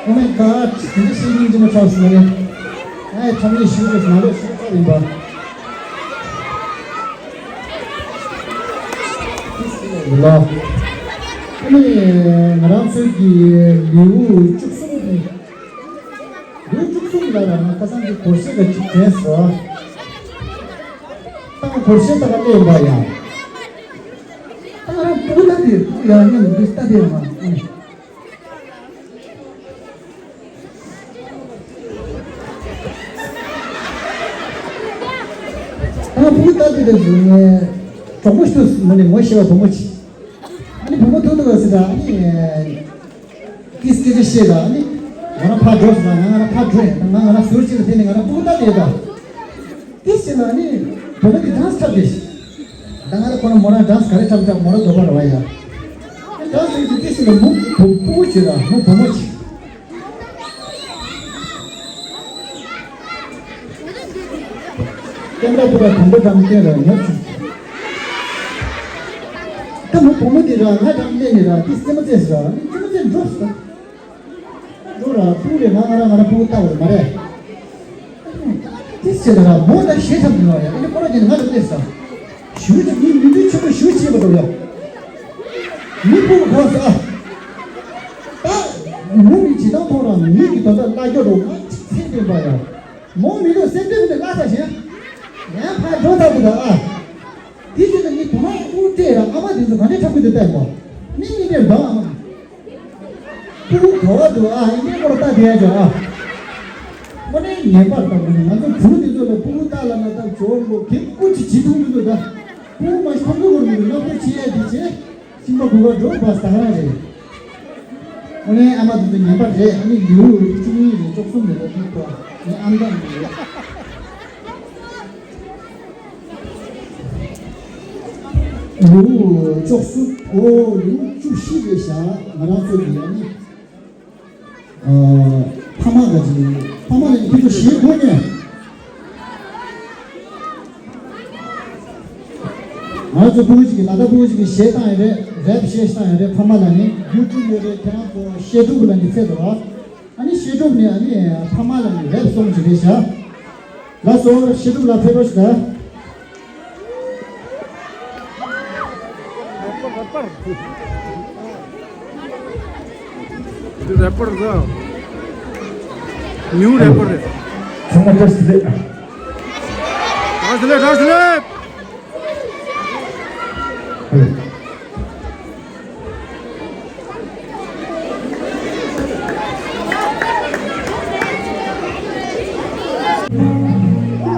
Oh my god, དེ་འདྲ་ཞིག་སྙིང་རྗེ་མོ་ཆགས་སོང་ནས། ཨའི་ཁྲམ་ནི་ཞུ་རེས་ནང་ལོགས་ཞུ་ཚར་ཡིན་པ། ལ། ཨ་ནི་ང་རང་ཚོའི་གི་ལེའུ་བཅུ་གསུམ་གྱི། ལེའུ་བཅུ་གསུམ་ལ་ར་ང་ཁ་སང་གི་སྒོར་གཞས་ལ་གཅིག་དྲན་སོང་། ད་ང་སྒོར་གཞས་ལྟ་ག་སླེབས་ཡིན་པ་ཡང་། ད་ང་རང་སྤུ་གུ་ལྟ་དེ་སྤུ་གུ་ཡང་སྙིང་འདི་ལྟ་དེ་ཡང་མ། ད་ང་སྤུ་གུ་ལྟ་དེ་དེ་ཟུར་ནས་གྲོགས་མོ་ཞིག་ཏུ་མ་ནི་ངོ་ཤེས་པ་བུ་མོ་ཅིག་ཨ་ནི་བུ་མོ་ཐུག་ཐུག་ཟེར་ད་ཨ་ནི། ཏི་སྐད་ཆ་བཤད་ལ་ནི། ང་རང་ཕར་འགྲོ་ཟེར་ལ་ང་ང་རང་ཕར་འགྲོ་ཡིན་ང་ང་རང་ཟུར་གཅིག་ལ་བསྡད་ནས་ང་རང་སྤུ་གུ་ལྟ་བསྡད་ད། ཏི་ཟེར་ལ་ནི། བུ་མོ་དེ་ཌན་སི་འཁྲབ་བསྡད་ཤག་ད་ང་རང་ཁོ་རང་མོ་རང་ཌན་སི་ག་རེ་འཁྲབ་འཁྲབ་མོ་རང་དོ་པ་ར་བ་ཡ། ཌན་སི་ཟེར་གྱི་ཏི་ཟེར་ལ་མོ་བུ་སྤུ་གུ་བྱེད་ལ་མོ་བུ་མོ་བྱེད། ཀེམ་ར་པུ་ར་དང་པོ་འགྲམ་སྟོན་ར་ཉོ་བྱུང་། ད་མོ་བུ་མོ་དེ་ར་ང་འགྲམ་སླེབས་ནས་ར་དེ་རྩེད་མོ་རྩེས་སོ་ར་ནི་རྩེད་མོ་རྩེས་འགྲོ་སོང་། འགྲོ་ར་སྤུ་རེ་ང་ང་ར་ང་ར་སྤུ་གུ་ལྟ་བར་མ་རེད། དེ་ཟེར་ན་ར་མོ་ད་ཞེ་ཐབས་མི་བ་ཡ་ཨ་ནི་ཁོ་ར་ཅན་ང་ལ་སླེབས་སོང་། ཞུ་ཅིག་མི་མི་འདུས་ཆུ་མོ་ཞུ་བྱེད་པ་འགྲོ་ཡ། མི་སྤུ་གུ་གོ་ས་ཨ། ད་མོ་མི་ཇི་ལྟར་མཐོང་ར་མི་གི་དོན་དག་ལ་སྐྱོ་འགྲོ་ང་ཚེ་འདས་པ་ཡ། མོ་མི་ལོ་སེམས་ཏེ་མི་ལ་ས་ཞེ། ཡང་ཕར་འགྲོ་ཚར་དུས་ད་ཨ། དེ་དུས་ད་ངས་དོ་སྣང་དབུགས་སྤྲད་ར་ཨ་མ་དེ་ཚོ་ག་འདྲས་འཁྲབ་ཀྱི་འདུག་ལྟ་ཡིན་པ། མི་མི་འདྲེར་འདང་ཨ་མ། སྤུ་གུ་ག་བ་འདུག་ཨ་ཡིན་ནའི་སྐོར་ལྟ་བསྡད་ཡ་ཅོ་ཨ། དངོས་གནས་ངེས་པར་ལྟ་དགོས་ནས་ང་ཚོ་བུ་དེ་ཚོ་ལ་སྤུ་གུ་ལྟ་ལ་ན་ལྟ་ཇོ་ལོ་གེ་སྐུ་ཅི་ཇི་ཐུང་དུ་འདུག་ད། སྤུ་གུ་མ་ཤི་ཁོང་ཚོ་སྐོར་མི་འདུག་ནག་པོ་ཆེ་ཡ་དེ་ཆེ། ཤིང་པ་གུ་ག་འགྲོ་བ་ས་ག་རང་རེད། དངོས་གནས་ཨ་མ་དེ་ཚོ་ངན་པ་རེད་ཨ་ནི་ལེའུ་བཅུ་གཉིས་རེད་བཅུ་གསུམ་རེད་ལོ་ཐུག་ཏོ་ངའི་ཨམ་ཅོག་འདི་རེད། ལེའུ་བཅུ་གསུམ་འོ་ལེའུ་བཅུ་བཞི་རེད་ཤག་ང་རང་ཚོ་གི་ཡ་ནི། ཕ་མ་ག་ཅིག་ཕ་མ་ལ་ཡི་ཁྱོད་ཚོ་གཞས་གོ་ཉན། ང་ཚོ་ཕྲུ་གུ་ཅིག་གི་ལ་དྭགས་ཕྲུ་གུ་ཅིག་གི་གཞས་བཏང་ཡ་རེད་རེབ་གཞས་བཏང་ཡ་རེད་ཕ་མ་ལ་ནི་ཡུ་ཊུབ་ཡོད་རེད་ཁྱེད་རང་ཚོ་བཤད་སྒྲུབ་ལ་ནི་ཚད་དུ་ར། ཨ་ནི་བཤད་སྒྲུབ་ནས་ཨ་ནི་ཕ་མ་ལ་ནི་རེབ་སོང་ཅིག་རེད་ཤག་ལགས་སོ་བཤད་སྒྲུབ་ལ་ཕེབས་རོགས་ཞུ་ད། འདི་རེ་པར་ཟ། ཉུང་རེ་པར་རེད། ཚང་མ་བཀྲ་ཤིས་བདེ་ལེགས། བཀྲ་ཤིས་བདེ་ལེགས་བཀྲ་ཤིས་བདེ་ལེགས།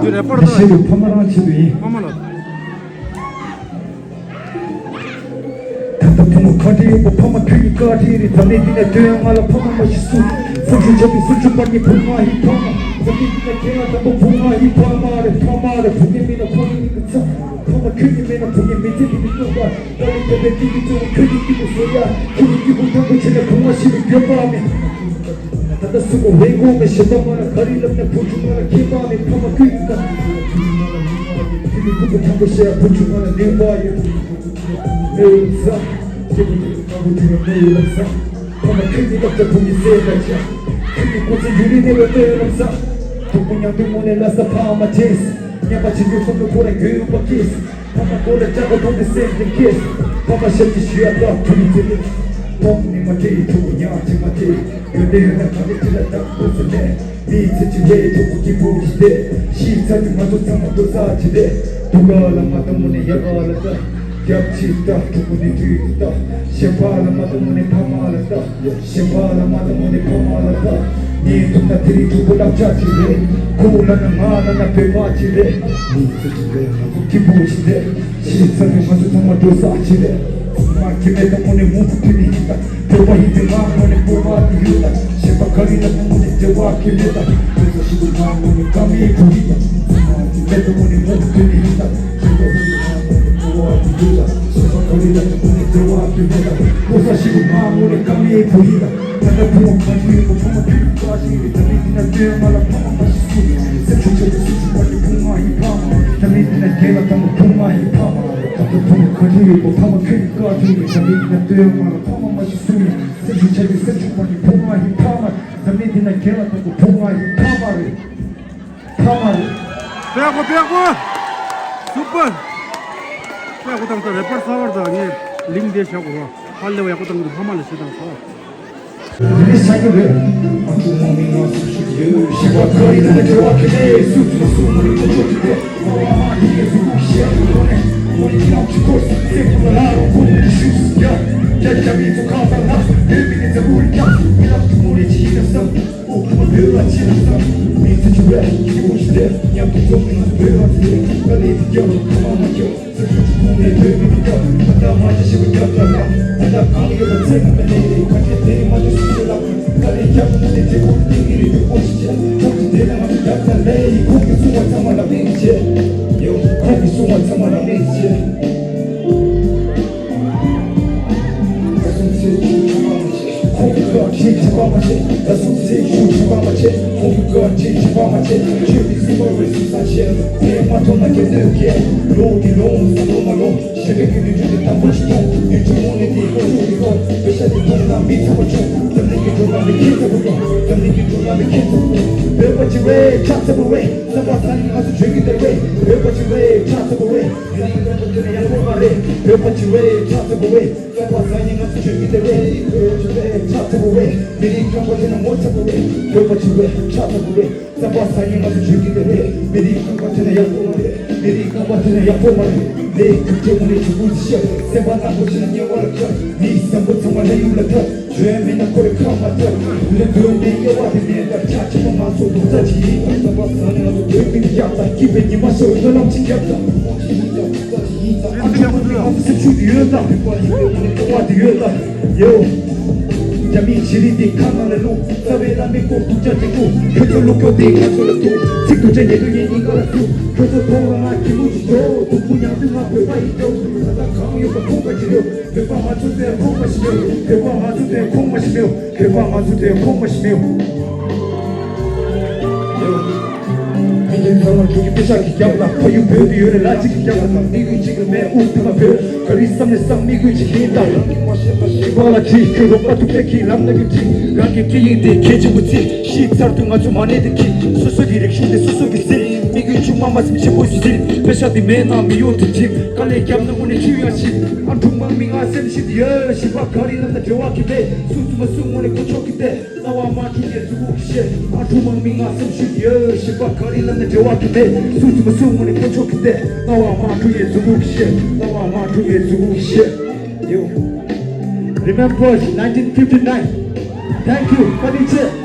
འདི་རེ་པར་ད། ཕ་མ་རང་ཆེད་དུ་ཡིན། ཕ་མ་ལ། ད་ལྟ་བུ་མོ་ཁ་བྲལ་ཡོད་པ་ཕ་མ་ཁྱོད་ཀྱི་བཀའ་དྲིན་རེད། ད་ནས་འདི་ནས་སྟོན་ང་ལ་ཕ་མ་མ་ཤི་སུ། སུམ་ཅུ་ཆགས་པའི་སུམ་ཅུ་པ་ནི་བུ་ང་ཡི་ཕ་མ། ད་ནས་འདི་ནས་ཁྱེད་ལ་དམ་པ་བུ་ང་ཡི་ཕ་མ་རེད་ཕ་མ་རེད། བུ་ངའི་མིང་ལ་ཁོ་ཡི་མིང་གི་ཚ། ཕ་མ་ཁྱོད་ཀྱི་མིང་ལ་བུ་ངའི་མི་ཚེ་འདི་མི་གཏོང་བ། ད་ནས་འདི་ནས་འདི་གི་གཙོ་བོ་ཁྱོད་ཀྱི་སྐྱིད་པོ་བཟོ་ཡ། ཁྱོད་ཀྱི་སྐྱིད་པོ་ཐང་པོ་བྱེད་ན་བུ་ང་ཤི་བའི་འགྱོད་པ་མེད། ད་ལྟ་སུ་གོ་བའི་གོ་མེ་ཤེས་པ་མ་ལ་ག་རི་ལབ་ན་བུ་ཆུང་མ་ལ་ཁྱེད་པ་མེད་ཕ་མ་ཀུན་ད། ཁྱེད་ཀྱི་ཕུ་གུ་ཐང་པོ་ཤེས་ཡ་བུ་ཆུང་མ་ལ་ནེ་བ་ཡོད། མེ་ཡོད་ས། ཁྱེད་ཀྱི་ཕུ་གུ་ཐང་པོ་ཆུང་ཡ་མེ་ཡོད་ལབ་ས། ཕ་མ་ཁྱེད་ཀྱི་ལབ་ས་བུ་གི་སེ་ད་ཆ། ཁྱེད་ཀྱི་སྐུ་ཚེ་ཡུན་རིང་གནས་པའི་མེ་ཡོད་ལབ་ས། ཐུག་པོ་མཉམ་དུ་ངོ་ནས་ལ་ས་ཕ་མ་བྱེས། ཉམས་པ་བྱེད་རྒྱུ་སོགས་ཀྱི་ཁོ་ར་འགྱོད་ཡོད་པ་སྐྱེས། ཕ་མ་མགོ་ལ་ལྕགས་པ་ཐོགས་ཏེ་སེམས་ཀྱི་སྐྱེས། ཕ་མ་ཞབས་ཀྱི་ཞུ་ཡ་ལྟ་ཐུབ་ཀྱི་ཚེ་ནི། ཐོག་ནི་མ་བྲིས་ཐུག་ཉག་ཅིག་མ་བྲིས། ཡོན་ཏན་ཡོད་ན་ག་ནས་བྲིས་ལ་བདག་པོ་ཟེར་ནས། མིའི་ཚེ་གཅིག་ལས་ཐུག་པོ་སྐྱིད་པོ་ཞིག་བསྡད། ཤི་ཚར་དུས་ང་ཚོ་ཚང་མ་འགྲོ་ས་ཅིག་རེད། སྡུག་ག་ལ་མ་བཏང་མོ་ནས་ཡག་ག་ལ་ལྟ། རྒྱབ་ཕྱི་ལྟ་ཐུག་པོ་ནས་དུས་ལྟ། ཞེན་པ་ལ་མ་བཏང་མོ་ནས་ཕ་མ་ལ་ལྟ། ཞེན་པ་ལ་མ་བཏང་མོ་ནས་ཕ་མ་ལ་ལྟ། ངས་ཐུག་ན་དེ་རིང་ཐུག་པོ་བསླབ་བྱ་ཅིག་རེད། ཁོ་བོ་ལ་ན་ང་ལ་ན་བོད་པ་ཅིག་རེད། མིའི་ཚེ་གཅིག་ལས་ང་ཚོ་སྐྱིད་པོ་ཞིག་བསྡད། ཤི་ཚར་དུས་ང་ཚོ་ཚང་མ་འགྲོ་ས་ཅིག་རེད། ཚང་མ་སྐྱེ་མེད་དང་དངོས་གནས་མུ་མཐུད་ནས་ཡིན་ད། བོད་པ་ཡིན་པའི་ང་དངོས་གནས་བོད་པ་དེ་ཡོད་ད། གཞན་པ་ག་རེ་ལ་དངོས་གནས་འབྲེལ་བ་གལ་མེད་ད། བོད་པ་ཞིག་ཏུ་ང་དངོས་གནས་ཀ་མེད་བུ་ཡིན་ད། ཚང་མ་སྐྱེ་མེད་དང་དངོས་གནས་མུ་མཐུད་ནས་ཡིན་ད། བོད་པ་ཡིན་པའི་ང་དངོས་གནས་བོད་པ་དེ་ཡོད་ད། གཞན་པ་ག་རེ་ལ་དངོས་གནས་འབྲེལ་བ་གལ་མེད་ད། བོད་པ་ཞིག་ཏུ་ང་དངོས་གནས་ཀ་མེད་བུ་ཡིན་ད། ད་ལྟ་བུ་མོ་ག་ཚོད་ཡོད་པ་ཚང་མ་ཁྱོད་ཀྱི་བཀའ་ཞིག་རེད། ད་ནི་འདི་ན་སྟོན་ང་ལ་ཕ་མ་མ་ཤི་སུ། སེམས་ཆུང་ཆུང་དུ་སུ་ཆུང་བ་ནི་བུ་ང་ཡི་ཕ་མ། འཛམ་གླིང་འདི་ན་རྒྱལ་ལ་དང་པོ་བུ་ང་ཡི་ཕ་མ་རེད། ད་ལྟ་བུ་ག་ཚོད་ཡོད་པ་ཕ་མ་ཁྱོད་ཀྱི་བཀའ་དྲིན་རེད། འཛམ་གླིང་འདི་ན་སྟོད་མ་ལ་ཕ་མ་མ་ཤི་སུ་ཡིན། སེམས་ཤིག་ཆ་གི་སེམས་ཤིག་པ་ནི་བུ་ང་ཡི་ཕ་མ། འཛམ་གླིང་འདི་ན་རྒྱལ་ལ་དང་པོ་བུ་ང་ཡི་ཕ་མ་རེད། ཕ་མ་རེད། པེ་ཀོ་པེ་ཀོ། སུ་པར། པེ་ཀོ་དང་ད་རེ་པར་ཚ་བར་དང་ངས་ལིང་དེ་བཞག་གོ་ར། ཧ་ལས་བ་ཡག་པོ་དང་གི་ཕ་མ་ལ་ཞེ་དང་ཚ་བར། འདི་ནི་ས་ཡོད་རེད། ཨ་ཁུ་མང་མི་ང་སུ་ཞིག་ཡོད་ཞེས་པ་ག་རེ་ལ་ནི་དྲི་བ་ཁེ་ལས་སུ་ཚུ་སུ་མ་རིག་ཏུ་ཆོག་གི་རེད། ཨ་མ་དེ་ཡི་སུ་ཤེས་ཡོད་ནས་མོ་ནི་ཁྱེད་རང་ཆུ་ཁོར་སེ་ཕུ་ལ་ལ་རོ་ཁོ་ནི་ཤུ་ཡ་ཡ་ཡ་མི་ཚོ་ཁ་ས་ལ་སུ་དེ་མི་ནི་ཛ་བུ་རི་ཁྱ་མི་ལ་ཐུ་མོ་ནི་ཆི་ཡི་ན་སམ། ཨོ་ཁོ་བོད་ལ་ཕྱིན་ན་བསམ། མི་ཚེ་ཆུ་བས་ཁྱི་བོ་ཞིག་རེད། མཉམ་དུ་འགྲོ་མི་ང་ཚོ་བོད་ལ་ཚེ་དཀའ་ལས་འདི་རྒྱབ་ཁ་མ་མ་ཁྱོད་ཚེ་ཆུ་ཆུ་ཁུང་ནས་བོད་མི་འདི་རྒྱབ་ད་ལྟ་མ་བྱ་ཞེས་པ་རྒྱབ་ད་ལ་ད་ལྟ་གང་ཡོད་པ་ཚེ་མི་མི་ལས་ཁ་ཆེ་དེ་མ་དེ་སུ་ཚོད་ལ་དཀའ་ལས་རྒྱབ་ཁུང་ནས་དེ་ཁོ་སྟེང་གི་རེད། དུ་ཁོ་ཞིག་བྱས་ཁོ་ཚོ་དེ་ལ་ང་ཚོ་རྒྱབ་ད་ལས་ཡི་ཁོང་གི་གསུང་བ་ཚང་མ་ལ་མིག་བྱས་ཡོད། ཁོང་གི་གསུང་བ་ཚང་མ་ལ་མིག་བྱས། ཁོང་གི་བཀའ་དྲིན་ཆེ་བ་མ་ཆེ། ད་སུ་ཚེ་ཞུ་ཆེ་བ་མ་ཆེ། ཁོང་གི་བཀའ་དྲིན་ཆེ་བ་མ་ཆེ། ཆོས་ཀྱི་སྲིད་པ་རེ་སུ་ས་ཆེ། དེ་མ་ཐོབ་ན་སྐྱེ་འདོད་སྐྱེ། ལོ་འདི་ལོ་ས་ལོ་མ་ལོ། ཞེ་པོ་གི་ནུས་རྒྱུ་དེ་དམ་པོ་ཞིག་ཐོབ། ནུས་རྒྱུ་མོ་ནི་དེ་ཀོ་ཆུ་གི་ཐོབ། པེ་ཤ་དེ་ཐོབ་ན་མི་ཚ་བ་ཆུང་། འཛམ་གླིང་གི་འགྲོ་ལམ་མི་ཁྱེད་ཚ་བོ་ཡོང་། འཛམ་གླིང་གི་འགྲོ་ལམ་མི་ཁྱེད་ཚ་བོ་ཡོང་། བོད་པ་ཅི་རེད་ཁྲག་ཚ་བོ་རེད། བསམ་པ་ས་ནི་ང་ཚོ་བརྗོད་ཀྱི་དེ་རེད། བོད་པ་ཅི་རེད་ཁྲག་ཚ་བོ་རེད། མི་རིགས་ཁམས་པ་དེ་ནི་ཡག་པོ་མ་རེད། བོད་པ་ཅི་རེད་ཁྲག་ཚ་བོ་རེད། བསམ་པ་ས་ནི་ང་ཚོ་བརྗོད་ཀྱི་དེ་རེད། བོད་ཅི་རེད་ཁྲག་ཚ་བོ་རེད། མི་རིགས་ཁམས་པ་དེ་ནི་ངོ་ཚ་བོ་རེད། བོད་པ་ཅི་རེད་ཁྲག་ཚ་བོ་རེད། བསམ་པ་ས་ནི་ང་ཚོ་བརྗོད་ཀྱི་དེ་རེད། མི་རིགས་ཁམས་པ་དེ་ནི་ཡག་པོ་མ་རེད། མི་རིགས་ཁམས་པ་དེ་ནི་ཡག་པོ་མ་རེད། ལས་ཁུག་ཆེ་མོ་ནི་ཆུ་བུར་ཞིག་ཤར། སེམས་པ་ནག་པོ་ཞིག་ལ་དམྱལ་བར་འཁྱམས། མི་བཟང་པོ་ཚང་མ་ལས་ཡུལ་ལ་ཐར། བྱོན་མེད་ན་ཁོ་རེ་ཁ་མ་ཐར། ལས་དོན་མེད་དབྱེ་བ་དེ་མེད་པར་ཆ་ཆེན་པོ་མ་སོགས་རྡོག་རྩ་གཅིག་ཡིན་པར། བསམ་པ་ས་ནི་ང་ཚོ་བོད་མི་ཡག་དང་སྐྱིད་པའི་ཉི་མ་ཤར་བའི་སྨོན་ལམ་ཅིག་རྒྱབ་དང་། ཨ་ཁུ་མང་མི་ང་ཚོ་སེམས་ཤུགས་དེ་ཡོད་ད། རིག་པ་ཡིན་པའི་ངོ་ནས་སྐྱོ་བ་དེ་ཡོད་ད། ཡེའོ། རྒྱ་མིའི་བྱེད་རིགས་དེ་ཁ་ནང་ལ་བླུགས། རྩ་བའི་བླ་མའི་སྐོར་ཐུགས་ཅག་གི་སྐུ། ཁྱོད་ཚོ་བླུགས་སྐྱོ་དེ་ང་ཚོ་ལ་ཐུག་ཚིག་ཏུ་དྲན་ཉེ་དུ་ངའི་སྙིང་ག་ལ་ཐུག་ཁྱོད་ཚོ་མཐོང་ལ་ང་གི་མུ་ཅི་འགྲོ། སྡུག་པོ་མྱངས་དུས་ང་བོད་པ་ཡིན་འགྲོ། ད་ལྟ་གང་ཡོད་པ་ཁོང་པ་ཅི་རེད། བོད་པ་ང་ཚོ་དེ་ཁོང་པ་ཞིག་མེད། བོད་པ་ང་ཚོ་དེ་ཁོང་པ་ཞིག་མེད། བོད་པ་ང་ཚོ་དེ་ཁོང་པ་ཞིག་མེད། མི་ངན་ཚང་མ་འགྲོ་གི་པེ་ཤག་གི་རྒྱབ་ལ། ཕ་ཡུལ་བོད་དུ་ཡོད་རེད་ལ་གཅིག་གི་རྒྱབ་ལ། དམིགས་ཡུལ་གཅིག་ལ་མེད་དབུགས་ཐུབ་པ་བོད། ག་རེ་བསམ་ནས་བསམ་དམིགས་ཡུལ་གཅིག་ཡིན་ད། རིག་པ་ལ་དྲིས་ཁྱོད་རོགས་པ་ཐུག་ཕྲད་ཀྱི་ལམ་ལ་གི་དྲིས། རང་གི་སྐད་ཡིག་དེ་གལ་ཆེན་པོ་བརྩི། ཤི་ཚར་དུས་ང་ཚོ་མ་ཎི་དེ་འཁྱེར། སོ་སོ་གི་རིག་གཞུང་དེ་སོ་སོ་གི་ཟིན། དམིགས་ཡུལ་ཆུང་མ་མ་སེམས་ཆེན་པོ་ཞིག་ཟིན། པེ་ཤག་དེ་མེད་ན་མི་ཡོང་དུས་ཁྲིམས། དཀའ་ལས་བརྒྱབ་ན་དངོས་གནས་ཆུ་ཡང་ཤི། ཨ་འབྲུག་དམག་མི་ང་སེམས་ཤིག་ཡོད་ཞིག་པ་ག་རེ་ལབ་ན་འབྲེལ་བ་གི་མེད། སུ་ཚུགས་མ་སུ་དངོས་གནས་གོ་ཆོད་ཀི་དེ། རྣ་བ་མ་འཁྲུལ་ཡས་གཟུགས་པོ་གི་ཤེས། ཨ་འབྲུག་དམག་མི་ང་སེམས་ཤིག་ཡོད་ཞིག་པ་ག་རེ་ལབ་ན་འབྲེལ་བ་གི་མེད། སུ་ཚུགས་མ་སུ་དངོས་གནས་གོ་ཆོད་ཀི་དེ། རྣ་བ་མ་འཁྲུལ་ཡས་གཟུགས་པོ་གི་ཤེས། རྣ་བ་མ་འཁྲུལ་ཡས་གཟུགས་པོ་གི་ཤེས། ཡོ། Remember nineteen fifty-nine. Thank you. བཀའ་དྲིན་ཆེ།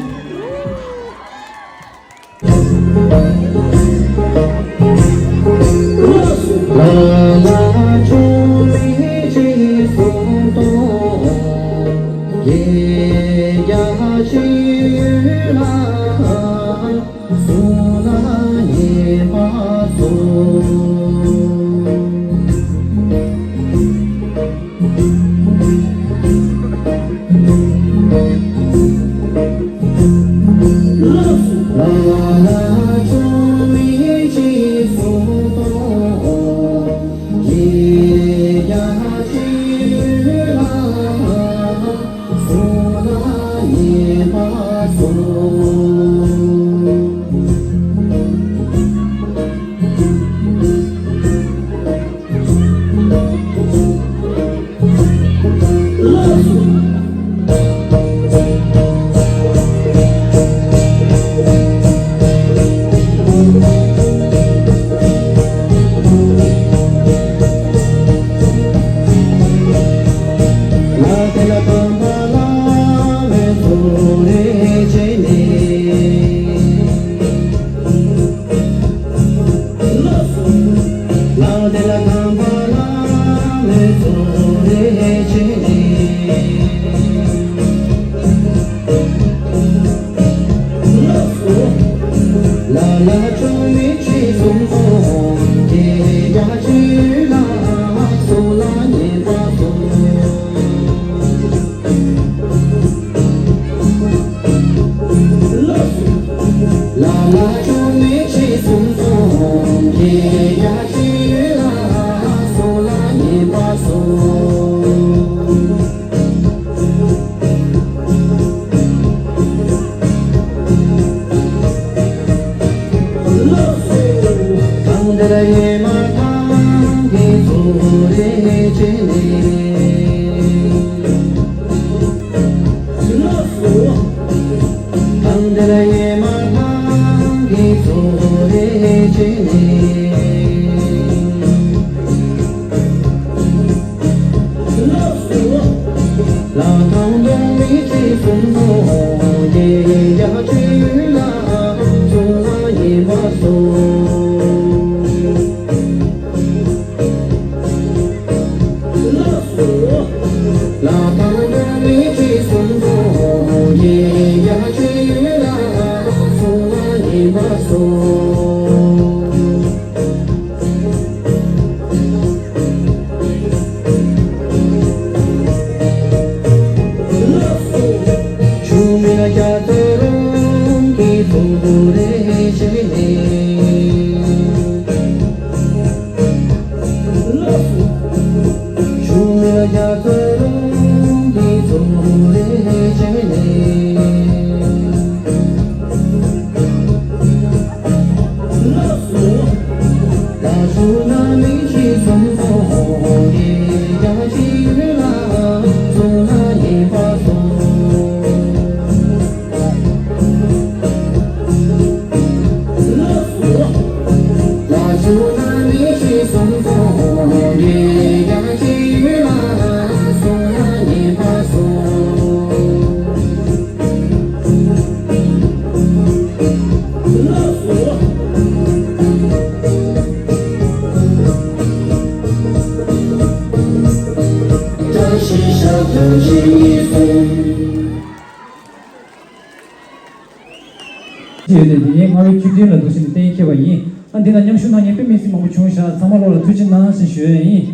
ཡོད་ནས་འདི་ནས་སྔ་བའི་ཆུ་ཚོད་ལ་འདུག་ཟིན་གཏན་འཁེལ་བ་ཡིན། ཨ་འདི་ན་མཉམ་ཞུགས་གནང་མཁན་དཔེ་མི་སྲིད་མང་པོ་བྱུང་ཤག་ཚང་མ་ལོག་ལ་ཐུགས་རྗེ་གནང་ཞེས་ཞུ་ཡ་ཡིན།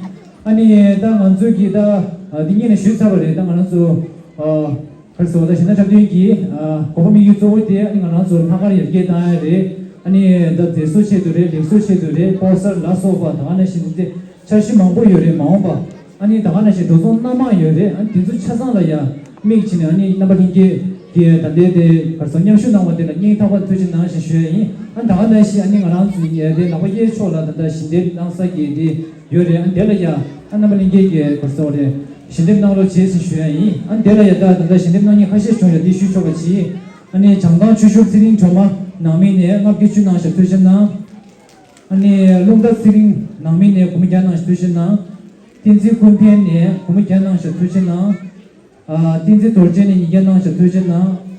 ཨ་ནི་ད་ང་ཚོས་ཀྱིས་ད་འདི་གཉིས་ནས་ཞུས་ཚར་བ་རེད། ད་ང་རང་ཚོ་ག་རེ་ཟེར་བ་ད་གཞི་ནས་འཁྲབ་སྟོན་གྱི་དགོས་པ་དམིགས་ཡུལ་གཙོ་བོ་དེ་ཨ་ནི་ང་རང་ཚོ་ལྷག་དཀར་ཡར་རྒྱས་བཏང་ཡ་རེད། ཨ་ནི་ད་མཛེས་བཟོ་ཆེད་དུ་རེད། ལེགས་བཟོ་ཆེད་དུ་རེད། སྤོ་སར་ལ་སོགས་པ་ད་ག་ནང་བཞིན་འདི་འཆར་གཞི་མང་པོ་ཡོད་རེད། མ་འོངས་པ་ཨ་ནི་ད་ག་ནང་བཞིན་འགྲོ་སོང་སྣ་མང་ཡོད་རེད། ཨ་ནི་དེ་ཚོ་ཆ་ཚང་ལ་ཡ་དམིགས་བྱས་ནས་ཨ་ནི་རྣམ་པ་ལྷན་རྒྱས་ཀྱིས་ད་ལྟའི་དེ་གར་སོང་མཉམ་ཞུགས་གནང་བ་དེ་ལ་སྙིང་ཐག་པ་ཐུགས་རྗེ་གནང་ཞེས་ཞུ་ཡ་ཡིན། ཨ་ནི་ད་ག་ནང་བཞིན་ཨ་ནི་ང་རང་ཚོ་ཡ་དེ་ནག་པ་གཡས་ཕྱོགས་ལ་ད་ལྟ་ཞལ་འདེབས་གནང་ས་གི་དེ་ཡོད་རེད། ཨ་ནི་དེ་ལ་ཡ་ཨ་རྣམ་པ་ལྷན་རྒྱས་ཀྱིས་གར་སོང་རེད་ཞལ་འདེབས་གནང་རོགས་བྱེད་ཞེས་ཞུ་ཡ་ཡིན། ཨ་ནི་དེ་ལ་ཡ་ད་ད་ལྟ་ཞལ་འདེབས་གནང་མཁན་ཁ་ཤས་བྱུང་ཡ་དེ་ཞུས་ཆོག་པ་བྱེད། ཨ་ནི་བྱང་ཐང་ཆུ་ཤུར་ཚེ་རིང་སྒྲོལ་མ་ནང་མི་ནས་ལྔ་བརྒྱ་བཅུ་གནང་ཞབས་ཐུགས་རྗེ་གནང་། ཨ་ནི་རླུང་རྟ་ཚེ་རིང་ནང་མི་ནས་སྒོར་མོ་བརྒྱ་གནང་ཞབས་ཐུགས་རྗེ་གནང་། བསྟན་འཛིན་ཀུན་ཕན་ནས་སྒོར་མོ་བརྒྱ་གནང་ཞབས་ཐུགས་རྗེ་གནང་། ཨ་བསྟན་འཛིན་རྡོ་རྗེ་ནས་ཉིས་བརྒྱ་གནང་ཞབས་ཐུགས་རྗེ་གནང་།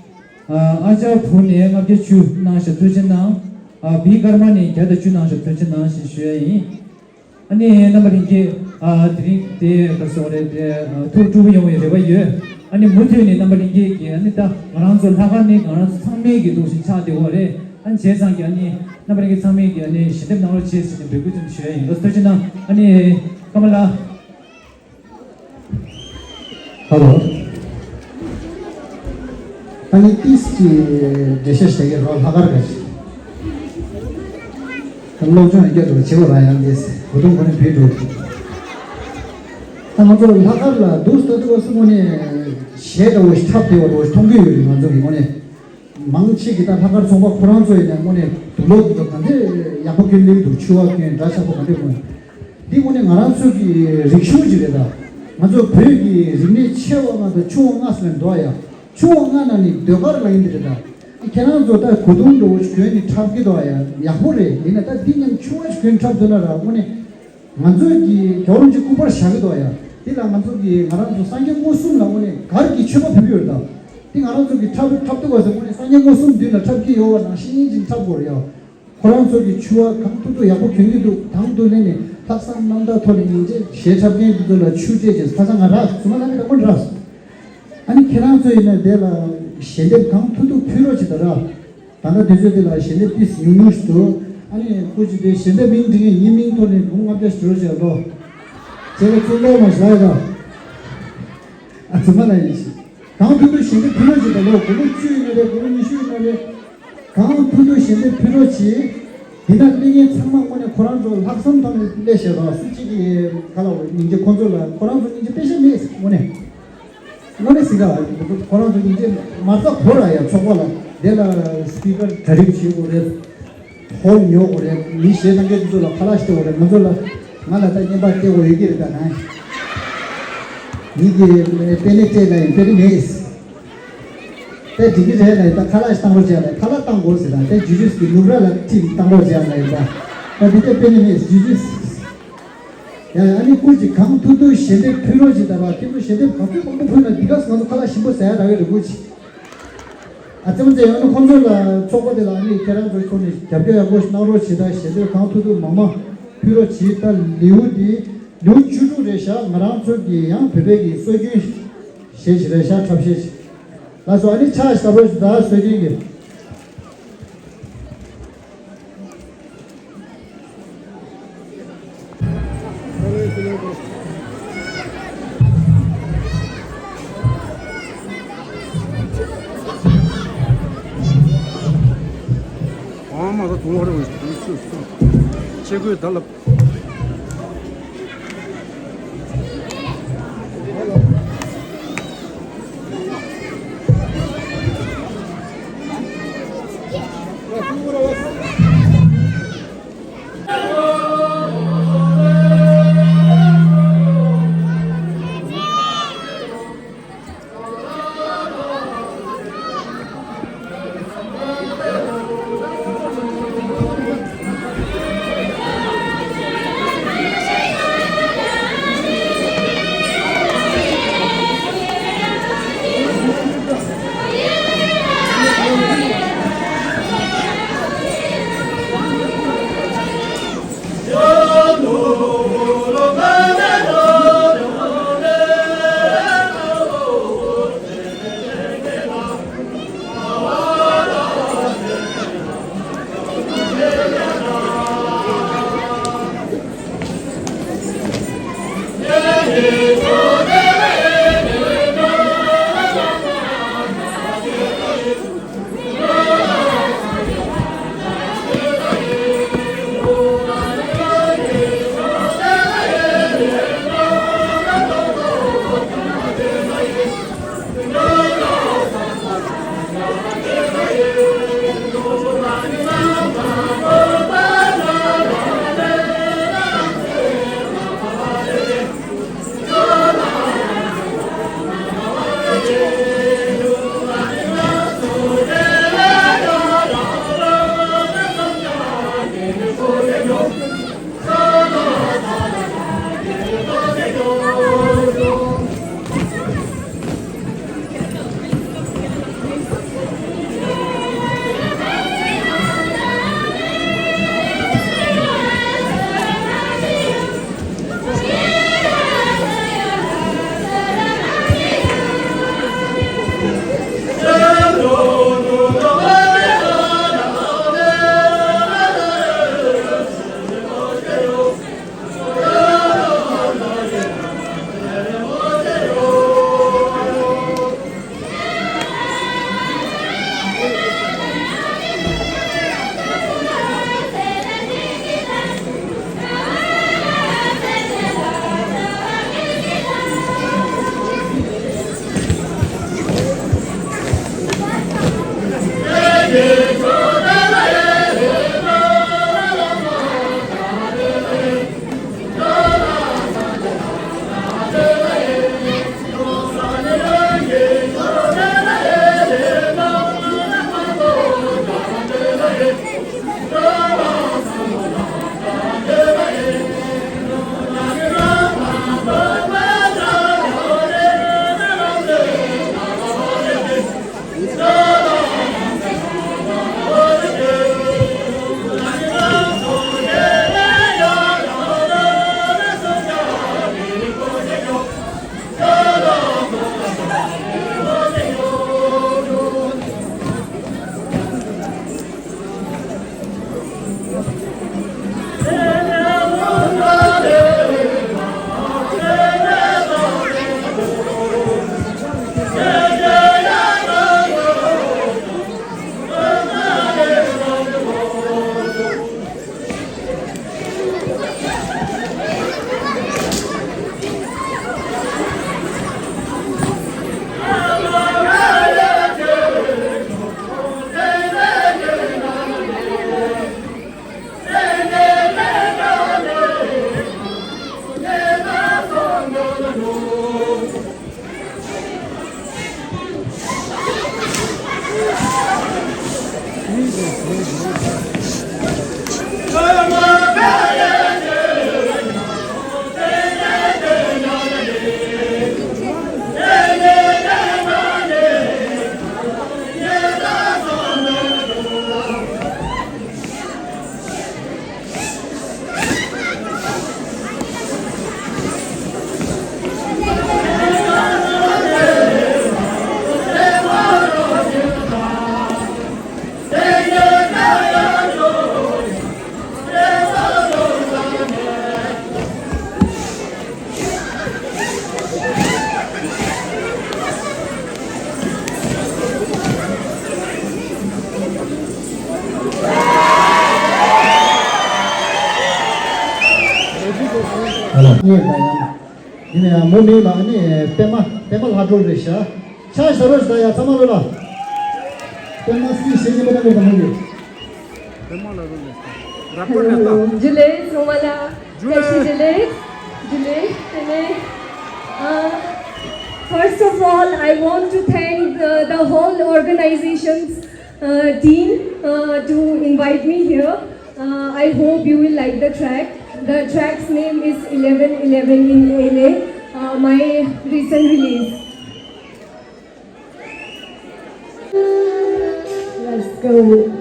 ཨ་ཨ་ཅག་བུ་ནས་ལྔ་བརྒྱ་བཅུ་གནང་ཞབས་ཐུགས་རྗེ་གནང་། ཨ་བི་ཀརྨ་ནས་བརྒྱ་དང་བཅུ་གནང་ཞབས་ཐུགས་རྗེ་གནང་ཞེས་ཞུ་ཡ་ཡིན། ཨ་ནི་རྣམ་པ་ལྷན་རྒྱས་ཨ་དེ་རིང་དེ་ག་སོགས་རེད་དེ་ཨ་ཐུགས་སྤྲོ་པོ་ཡོང་བའི་རེ་བ་ཡོད། ཨ་ནི་མུ་མཐུད་ནས་རྣམ་པ་ལྷན་རྒྱས་ཀྱིས་ཨ་ནི་ད་ང་རང་ཚོ་ལྷག་དཀར་ནི་ང་རང་ཚོ་ཚང་མའི་གི་འདུག་སེ་ཆགས་བསྡད་ཡོད་རེད། ཨ་ནི་བྱས་ཙང་གི་ཨ་ནི་རྣམ་པ་ལྷན་རྒྱས་ཚང་མས་ཀྱིས་ཨ་ནི་ཞལ་འདེབས་གནང་རོགས་བྱེད་ཟེར་ནས་འབོད་སྐུལ་ཙམ་ཞུ་ཡ་ཡིན། ལགས་སོ་ཐུགས་རྗེ་གནང་། ཨ་ནི་ཀརྨ་ལགས། ཧ་ལོ། ཨ་ནི་ཏིས་ཀྱི་འགྲེལ་བཤད་བྱེད་ཀྱི་རོགས་ལྷག་དཀར་ག་ཞིག་ད་སློབ་སྦྱོང་ཡོད་རྒྱུ་རེད། བྱེད་དགོས་རང་ཡང་འདས་སེ་བུ་ཐུང་ཁོ་ནས་བུད་འགྲོ། ད་ང་ཚོ་ལྷག་དཀར་ལ་འདུག་ལྟ་དུས་སྐབས་སུ་དངོས་གནས་གཞས་འདྲ་བོ་ཞིག་འཁྲབ་བསྡད་པ་འདྲ་བོ་ཞིག་མཐོང་གི་ཡོད་རེད། ང་ཚོ་གི་དངོས་གནས། མང་ཆེ་གི་ད་ལྷག་དཀར་ཚོང་པ་ཁོ་རང་ཚོ་ཡིན་ན་དངོས་གནས་དུག་ལོག་དུ་ག་འདྲས་ཡག་པོ་གྱོན་ལེན་འདུག་ཕྱུ་པ་གྱོན། འདྲ་ཆགས་པོ་ག་འདྲས་གྱོན། འདི་དངོས་གནས་ང་རང་ཚོ་གི་རིག་གཞུང་ཅིག་རེད། ད་ང་ཚོ་བོད་ཀྱི་རིག་གནས་ཆེ་བ་ལྔ་དང་ཆུང་བ་ལྔ་ཟེར་ནས་འདུག་ཡ། ཆུང་བ་ལྔ་ནང་ནས་ཟློས་གར་ལ་ཡིན་འདི་རེད། ད་ཁྱེད་རང་ཚོ་ད་གོས་ཐུང་འདྲ་བོ་ཞིག་གྱོན་ནས་འཁྲབ་ཀྱི་འདུག་ཡ། ཡག་པོ་རེད། ཡིན་ན་ད་འདི་མཉམ་ཆུང་བ་ཞིག་གྱོན་འཁྲབ་འདུག་ན་ར་དངོས་གནས། ང་ཚོས་ཀྱི་རྒྱལ་བ་རིན་པོ་ཆེ་སྐུ་པར་བཞག་གི་འདུག་ཡ། དེ་ལ་ང་ཚོ་གི་ང་རང་ཚོ་སངས་རྒྱས་མངོན་སུམ་ལ་དངོས་གནས་གར་གྱི་མཆོད་པ་ཕུལ་གྱི་ཡོད་རེད། ད་དེ་ང་རང་ཚོ་གི་འཁྲབ་འཁྲབ་ཐུབ་པ་ཟེར་དངོས་གནས་སངས་རྒྱས་མངོན་སུམ་མདུན་ལ་འཁྲབ་ཀྱི་ཡོད་པ་ནང་བཞིན་ཅིག་འཁྲབ་དགོས་རེད་ཡ། ཁོ་རང་ཚོ་གི་ཕྱུ་པ་གང་ཐུབ་ཐུབ་ཡག་པོ་གྱོན་གྱི་འདུག་དང་དུ་ལེན་ནས་ལྷག་བསམ་རྣམ་དག་ཐོག་ནས་སྙིང་རྗེ་གཞས་འཁྲབ་མཁན་དེ་ཚོ་ལ་ཆུ་སྤྲད་ཅིང་ཁ་སང་ང་རག་ཙུ་མ་ལ་ནི་ར་མོ་རག་སོང་། ཨ་ནི་ཁྱེད་རང་ཚོ་ཡིན་ན་དེ་ལ་ཞལ་འདེབས་གང་ཐུབ་ཐུབ་ཕུལ་རོགས་བྱེད་ད་ར། ད་ལྟ་དུས་ཚོད་འདི་ལ་ཞལ་འདེབས་ཏིས་ཉུང་ཉུང་ཞིག་འདུག་ཨ་ནི་སྐུ་མཁྱེན་དེ་ཞལ་འདེབས་མིང་འབྲི་མཁན་ཡིན་མིན་ཐོག་ནས་སྒོར་མོ་ལྔ་བརྒྱ་ཞིག་འགྲོ་བྱས་ལོ། ཁྱེད་ལ་ཚོད་ལྟ་མ་བྱ་ཡ་ད། ཨ་ཙི་མ་ལ་ཡིན་ཞིག་གང་ཐུབ་ཐུབ་ཞལ་འདེབས་ཕུལ་རོགས་བྱེད་ད་ལོ། སྒོར་མོ་བཅུ་ཡིན་ན་རེད། སྒོར་མོ་ཉི་ཤུ་ཡིན་ན་རེད། གང་ཐུབ་ཐུབ་ཞལ་འདེབས་ཕུལ་རོགས་བྱེད། འདི་ན་སླེབས་མཁན་ཚང་མ་དངོས་གནས་ཁོ་རང་ཚོ་ལྷག་བསམ་ཐོག་ནས་སླེབས་བྱས་རོགས། སུ་གཅིག་གིས་ག་ལ་བ་སྙིང་རྗེ་ཁོང་ཚོ་ལ་ཁོ་རང་ཚོ་སྙིང་རྗེ་དཔེ་ཤ་མེད་དངོས་གནས། དངོས་གནས་ཟིག་ག་ཁོ་རང་ཚོ་ཉིན་རྗེས་མ་རྩ་བོར་ར་ཡ་ཚོགས་པ་ལ་དེ་ལ་སི་པི་ཀར་གྲ་སྒྲིག་བྱེད་དགོས་རེད། ཧོལ་ཉོ་དགོས་རེད། མི་གཞས་གཏོང་མཁན་ཚོ་ལ་ཁ་ལག་ཞིག་སྤྲད་དགོས་རེད། ང་ཚོ་ལ། ང་ལ་ད་བརྙན་པར་སྟེར་དགོས་ཡོད་ཀྱི་རེད་ད་ན། ཡིན་གྱི་རེད། པེ་ནེ་སྤྲད་ན་ཡིན། པེ་ནེ་མེད། དེ་འགྲིག་གི་རེད་ལ་ཡིན་ད། ཁ་ལག་ཞིག་བཏང་རོགས་བྱས་ལ། ཁ་ལག་བཏང་དགོས་ཟེར་ད། དེ་ཇུ་ཇུས་ཀྱི་ནུབ་ར་ལ་ཁྲིད་བཏང་རོགས་བྱས་ལ་ཡིན་ད། ད་འདི་དེ་པེ་ནེ་མེད་ཇུ་ཇུས། ཡ་ཡ། ཨ་ནི་སྐུ་མཁྱེན་གང་ཐུབ་ཐུབ་ཞལ་འདེབས་ཕུལ་རོགས་བྱེད་ད་བ། ཁྱེད་ཚོ་ཞལ་འདེབས་གང་ཐུབ་མང་པོ་ཕུལ་ན་འདི་ག་ང་ཚོ་ཁ་ལག་ཞིམ་པོ་ཟ་ཡ་རག་གི་རེད། སྐུ་མཁྱེན། ཨ་ཙི་མ་ཙི་ཡང་ན་ཁོང་ཚོ་ལ་ཚོགས་པ་དེ་ལ་ཨ་ནི་ཁྱེད་རང་ཚོའི་ཐོག་ནས་རྒྱབ་སྐྱོར་ཡག་པོ་གནང་རོགས་བྱེད་ད། ཞལ་འདེབས་གང་ཐུབ་ཐུབ་མང་མང་ཕུལ་རོགས་བྱེད་ད། ལེའུ་འདི་ལེའུ་བཅུ་དྲུག་རེད་ཤག་ང་རང་ཚོ་གི་ཡང་བོད་པའི་གི་སྲོལ་རྒྱུན་གཞས་ཞིག་རེད་ཤག་འཁྲབ་གཞས་ཤིག་ལགས་སོ། ཨ་ནི་ཕྱག་བཞག་རོགས་བྱེད་ད། སྲོལ་རྒྱུན་གི། ཨ་མ་ད་དུང་བར་འོས་ཆེ་གོས་ད་ལ། ངས་ད་ཡང་། ཡིན་ན་ཡང་མོ་མེད་ལ་ཨ་ནི་པད་མ་པད་མ་ལྷ་སྒྲོལ་རེད་ཤག་ཆ་ཞབས་བྲོ་ཞིག་ད་ཡ་ཚང་མ་ལོ་ལ། པད་མ་སི་ཞེས་ཉིན་མོ་ད་གོ་ད་མོ་གི། པད་མ་ལྷ་སྒྲོལ་རེད་ཤག་ར་པར་རེད་ད། Hello. Julie, Somala, Julie. Kashi Julie, Julie, Tene. Uh, first of all, I want to thank the, the whole organizations uh, team uh, to invite me here. Uh, I hope you will like the track. The track's name is eleven eleven in L A, uh, my recent release. Let's go.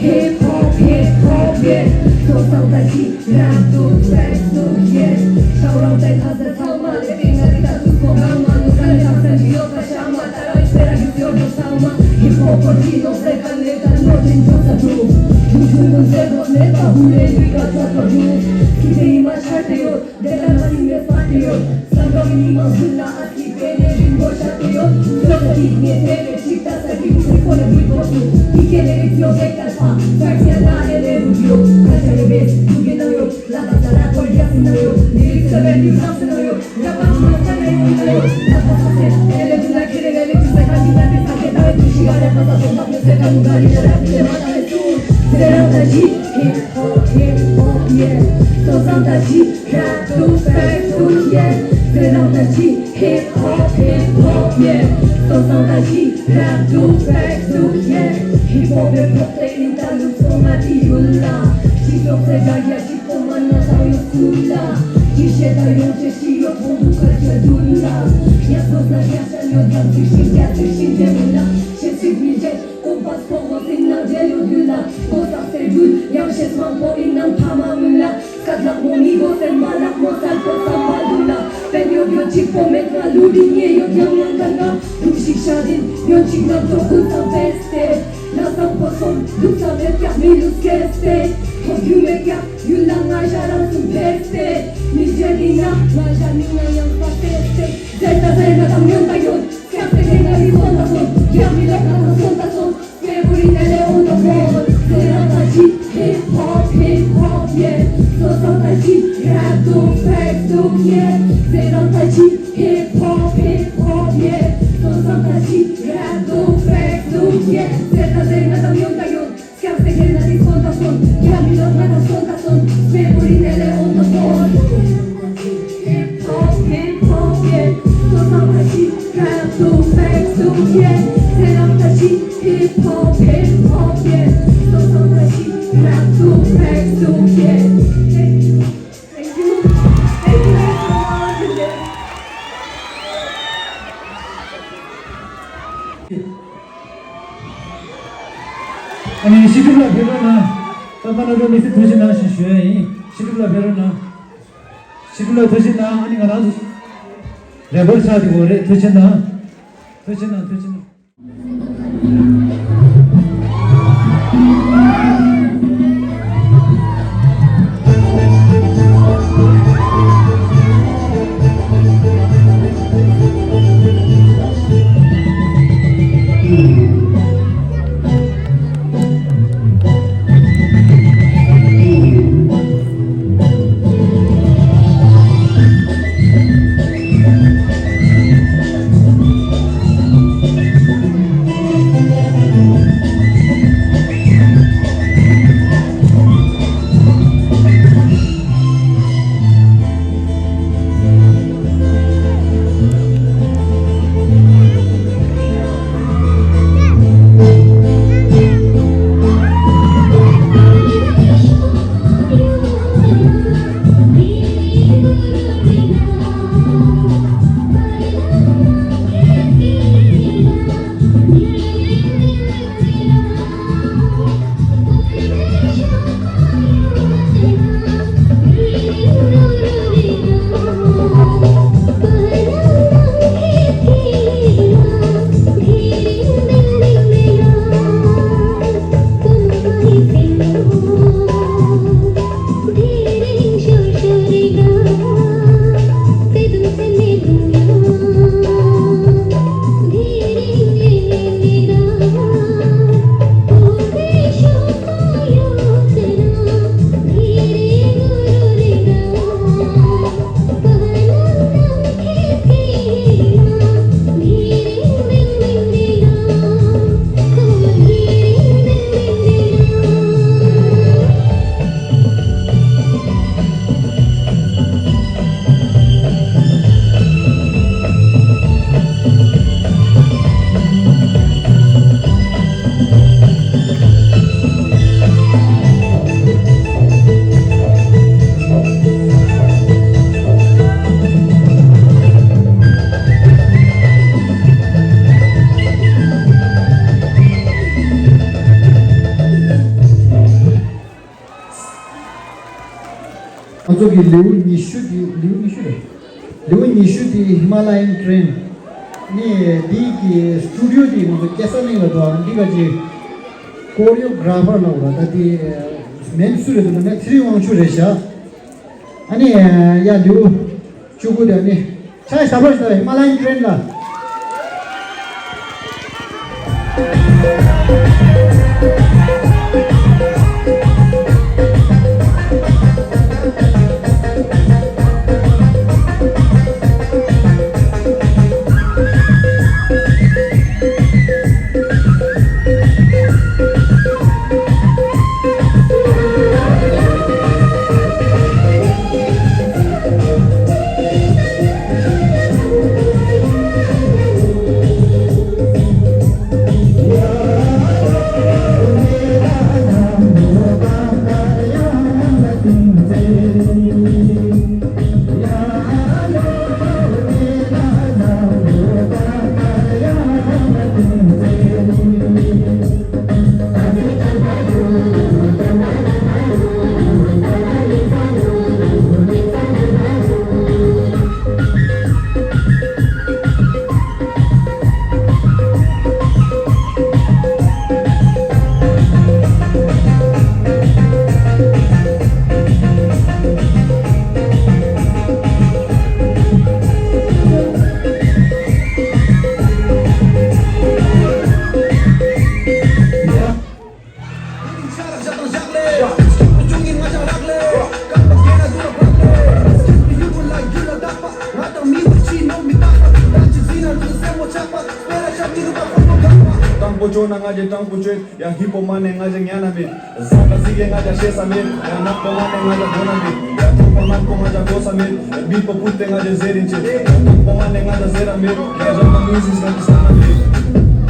Hip hop, hip hop, yeah. So sound like Rap to, rap to, yeah. Shout out that hustle, tell my living, I think I do for how my look, I have to be your passion, my talent, better use your sound, my hip hop, but he knows that I live, I know, change your tattoo. You, you will never, never, who let me got what for you. Keep it in my heart, they all, they are not in the party, yo. Some of me, my good, I keep it in, go shut it up. So the beat, me, baby, keep that, I keep it for the people, too. He can't let it, your back, that's fine. Back, yeah, nah, and then, you, I tell you this, you get on your Hip hop, hip hop, yeah. Hip hop, hip hop, yeah. Hip hop, hip hop, yeah. Hip hop, hip hop, yeah. Hip hop, hip hop, yeah. ཡུལ་ལ་ང་ཞག་རང་གསུམ་ཕེབས་ཏེ། མི་རྒྱལ་ཡིན་ན་ང་ཞག་མི་ང་ཡང་ས་ཕེབས་ཏེ། ཟེར་ད་ཟེར་ན་དང་ཉོན་ད་ཡོད། སྐྱབས་སེ་ལེ་ང་རི་སོང་ད་སོང་། ཡང་མི་ལོག་ང་དང་སོང་ད་སོང་། ཟེར་བུ་རི་ནེ་ལེ་འོང་ད་སོང་། ཟེར་རང་ད་ཅི། Hip hop, hip hop, yeah. So sound ད་ཅི། Rap to facts to, yeah. ཟེར་རང་ད་ཅི། Hip hop, hip hop, yeah. So sound ད་ཅི། Rap to facts to, yeah. ཟེར་ད་ཟེར་ན་དང་ཉོན་ད་ཡོད། Hip hop, hip hop, yeah. So sound like hip hop, hip hop, yeah. So sound like hip hop, hip hop, yeah. Hip hop, hip hop, yeah. So sound like hip hop, hip hop, yeah. Thank you. Thank you guys so much. ཨ་ནི་ཤི་ཏུབ་ལ་ཕེབས་རོགས་གནང་། ད་ལྟ་ན་འགྲོ་མི་སི་ཐུགས་རྗེ་གནང་ཞེས་ཞུ་ཡ་ཡིན། ཤི་ཏུབ་ལ་ཕེབས་རོགས་གནང་། ཤི་ཏུབ་ལ་ཐུགས་རྗེ་གནང་། ཨ་ནི་ང་རང་ཚོ་རེ་བར་ཆགས་དེ་གོ་རེད། ཐུགས་རྗེ་གནང་། ཐུགས་རྗེ་གནང་། ཐུགས་རྗེ་གནང་། ང་ཚོ་གི་ལེའུ་ཉི་ཤུ་དེ་ལེའུ་ཉི་ཤུ་རེད། ལེའུ་ཉི་ཤུ་དེ་ཧི་མ་ལ་ཡན་ཊི་རེན་ནི་འདི་གི་སི་ཊུ་ཌི་ཡོ་དེ་ང་ཚོ་སྐྱེ་ས་གླིང་ལ་འདུག་འདི་ག་ཅིག་ཀོ་རི་ཡོ་གྷ་ར་ཕར་ལ་འོ་ད་དེ་མིང་སུ་རེད་འདུག་ན་ཚེ་རིང་དབང་ཕྱུག་རེད་ཤག་ཨ་ནི་ཡ་ལེའུ་བཅུ་དགུ་དེ་ཨ་ནི་ཆ་ཞབས་བྲོ་ཞིག་ཧི་མ་ལ་ཡན་ཊི་རེན་ལ། དང་པོ་ཆོག་ན་ང་རྒྱལ་དྲང་པོ་ཆོད། ཡང་ཧི་པོ་མ་ནས་ང་རྒྱལ་ཉན་ན་མེད། ཟ་ཁ་ཟིག་གེ་ང་རྒྱལ་ཤེས་ས་མེད། ཡང་ནག་པོ་མ་ནས་ང་རྒྱལ་དགོས་ན་མེད། ཡང་གྲོགས་པོ་ནག་པོ་ང་རྒྱལ་དགོས་ས་མེད། མི་པོ་བུ་དེ་ང་རྒྱལ་ཟེར་རིན་ཆེ། ཡང་ནག་པོ་མ་ནས་ང་རྒྱལ་ཟེར་ར་མེད། ཡང་རང་མ་མི་ཟིག་ང་རྒྱལ་ས་ན་མེད།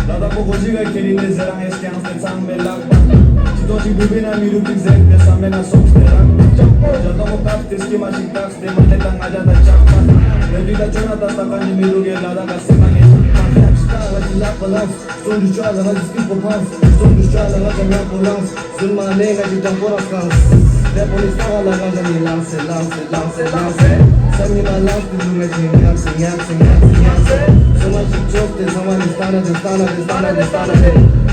ད་ལྟ་པོ་གོ་ཞིག་ག་ཁྱེར་ཡིན་ནས་ཟེར་རང་ཨེ་སྐྱང་སྟེ་ཚང་མེད་ལག་པ། ཅི་ཐོག་ཅིག་འདུག་པས་ན་མི་རུ་ཅིག་ཟེར་ཏེ་བསམ་མེད་ན་སོང་སྟེ་རང་ཅག་པོ་ཇ་ཏོ་མོ་ཀག་སྟེ་སྐྱེ་མ་ཞིག་ཏག་དེ་མ་ལས་ད་ང་རྒྱལ་ད་ཆགས་པ། ལས་དུས་ད་ཅོ་ན་ད་ས་ག་ནི་མི་རུ་གེ་ལ་ད་ག་སེ་མ་གེ་ད་ལ་ཅི་ལག་པ་ལངས། སོང་དུ་ཅོ་ལ་ང་ཅི་སྐྱིད་པོ་ཕངས། སོང་དུ་ཅོ་ལ་ང་ཅི་ངག་པོ་ལངས། ཟུན་མ་ནས་ང་ཅི་དྲང་པོ་ར་སྐངས། དེ་པོ་ནི་ས་ག་ལ་ང་ཅི་ནི་ལངས་སེ་ལངས་སེ་ལངས་སེ་ལངས་སེ། སང་ཉིན་མ་ལངས་དུ་འདུག་ང་ཅི་ཉམས་སེ་ཉམས་སེ་ཉམས་སེ་ཉམས་སེ། སོ་མ་ཅིག་ཅོས་ཏེ་ཚང་མ་ནི་སྟ་ན་དེ་སྟ་ན་དེ་སྟ་ན་དེ་སྟ་ན་དེ།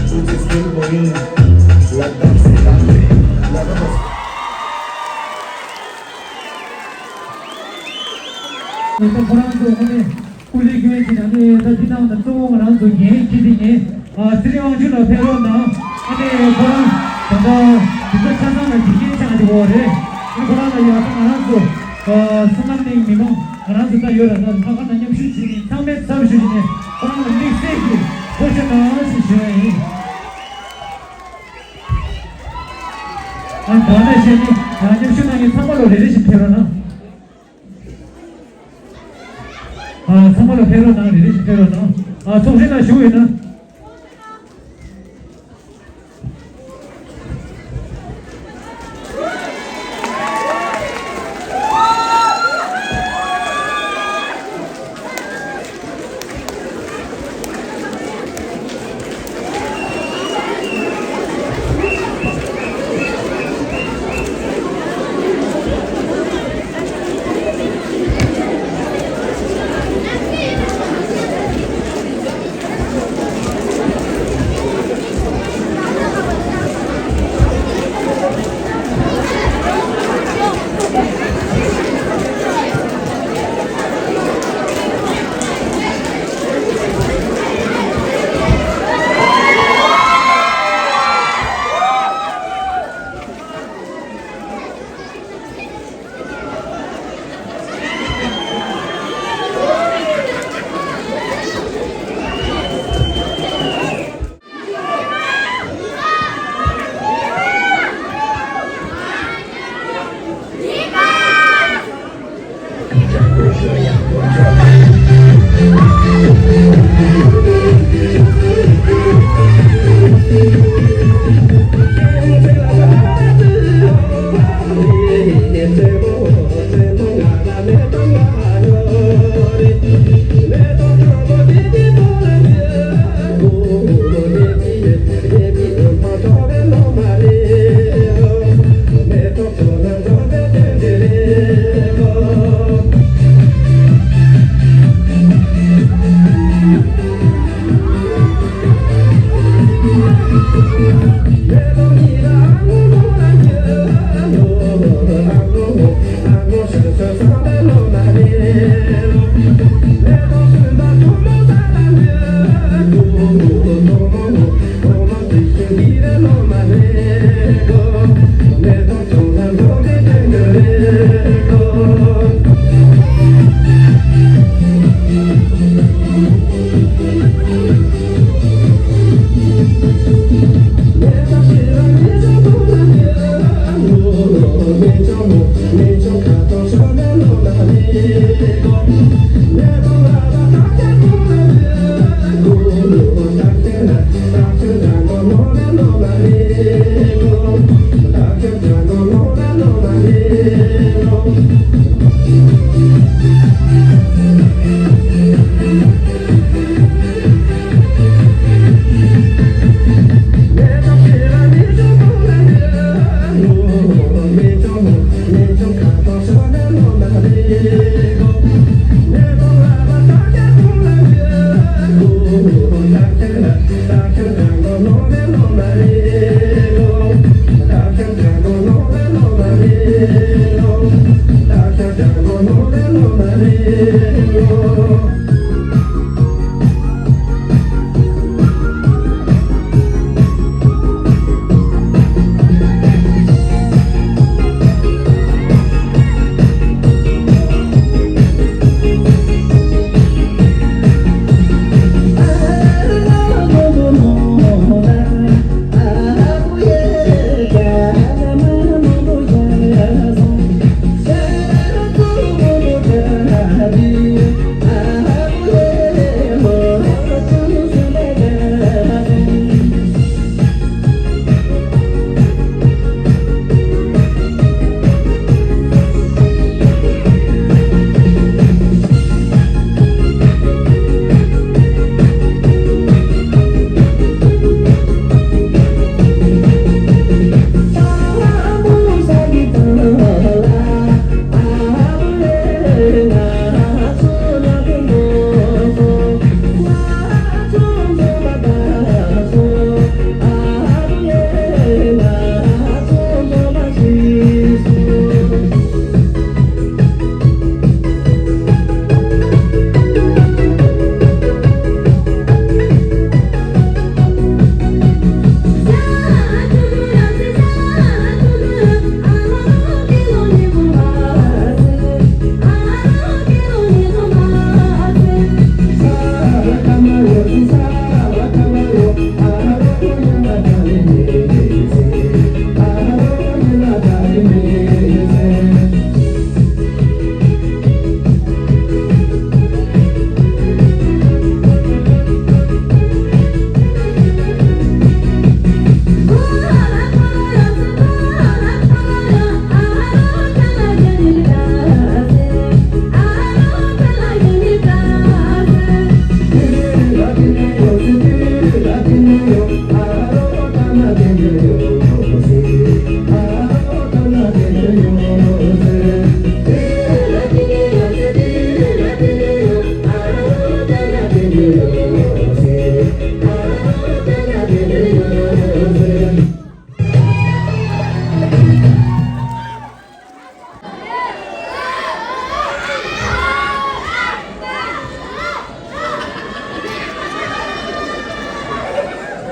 ཆུ་ཅིག་སྐྱིད་པོ་ཡིན། ལག་བརྡབ་སེ་ལག་བརྡབ་སེ། ད་ཁོ་རང་ཚོ་ཨ་ནི་སྐུ་ལས་སྐྱོན་ཅིག་ཨ་ནི་ད་འདི་ནང་ད་གཙོ་བོ་ང་རང་ཚོ་འགན་འཁྱེར་ཏེ་ངས་ཨ་ཚེ་རིང་དབང་ཕྱུག་ལགས་ཕེབས་རོགས་གནང་། ཨ་ནི་ཁོ་རང་ད་ལྟ་འདི་ཚོ་ཆ་ཚང་ལ་འཇིག་རྟེན་ཆགས་འདུག་གོ་རེད། ཨ་ནི་ཁོ་རང་ལ་ཡག་ས་ང་རང་ཚོ་ཨ་བསོད་ནམས་གླིང་མི་མང་ང་རང་ཚོ་ད་ཡོད་ར་ད་ལྷག་དཀར་ནང་མཉམ་ཞུགས་བྱས་ནས་ཚང་མས་ཚབ་ཞུས་ནས་ཁོ་རང་ལ་དམིགས་བསལ་གྱི་ཐུགས་རྗེ་གནང་ཞེས་ཞུ་བ་ཡིན། ཨ་ད་ནས་བཤད་ནི་ཨ་མཉམ་ཞུགས་གནང་མཁན་ཚང་མ་ལོ་རེ་རེ་བཞིན་ཕེབས་རོགས་གནང་། ཨ་ཚང་མ་ལོ་ཕེབས་རོགས་གནང་། རེ་རེ་བཞིན་ཕེབས་རོགས་གནང་། ཨ་ཚོགས་གཞོན་ལ་ཞུ་ཡོད་ན།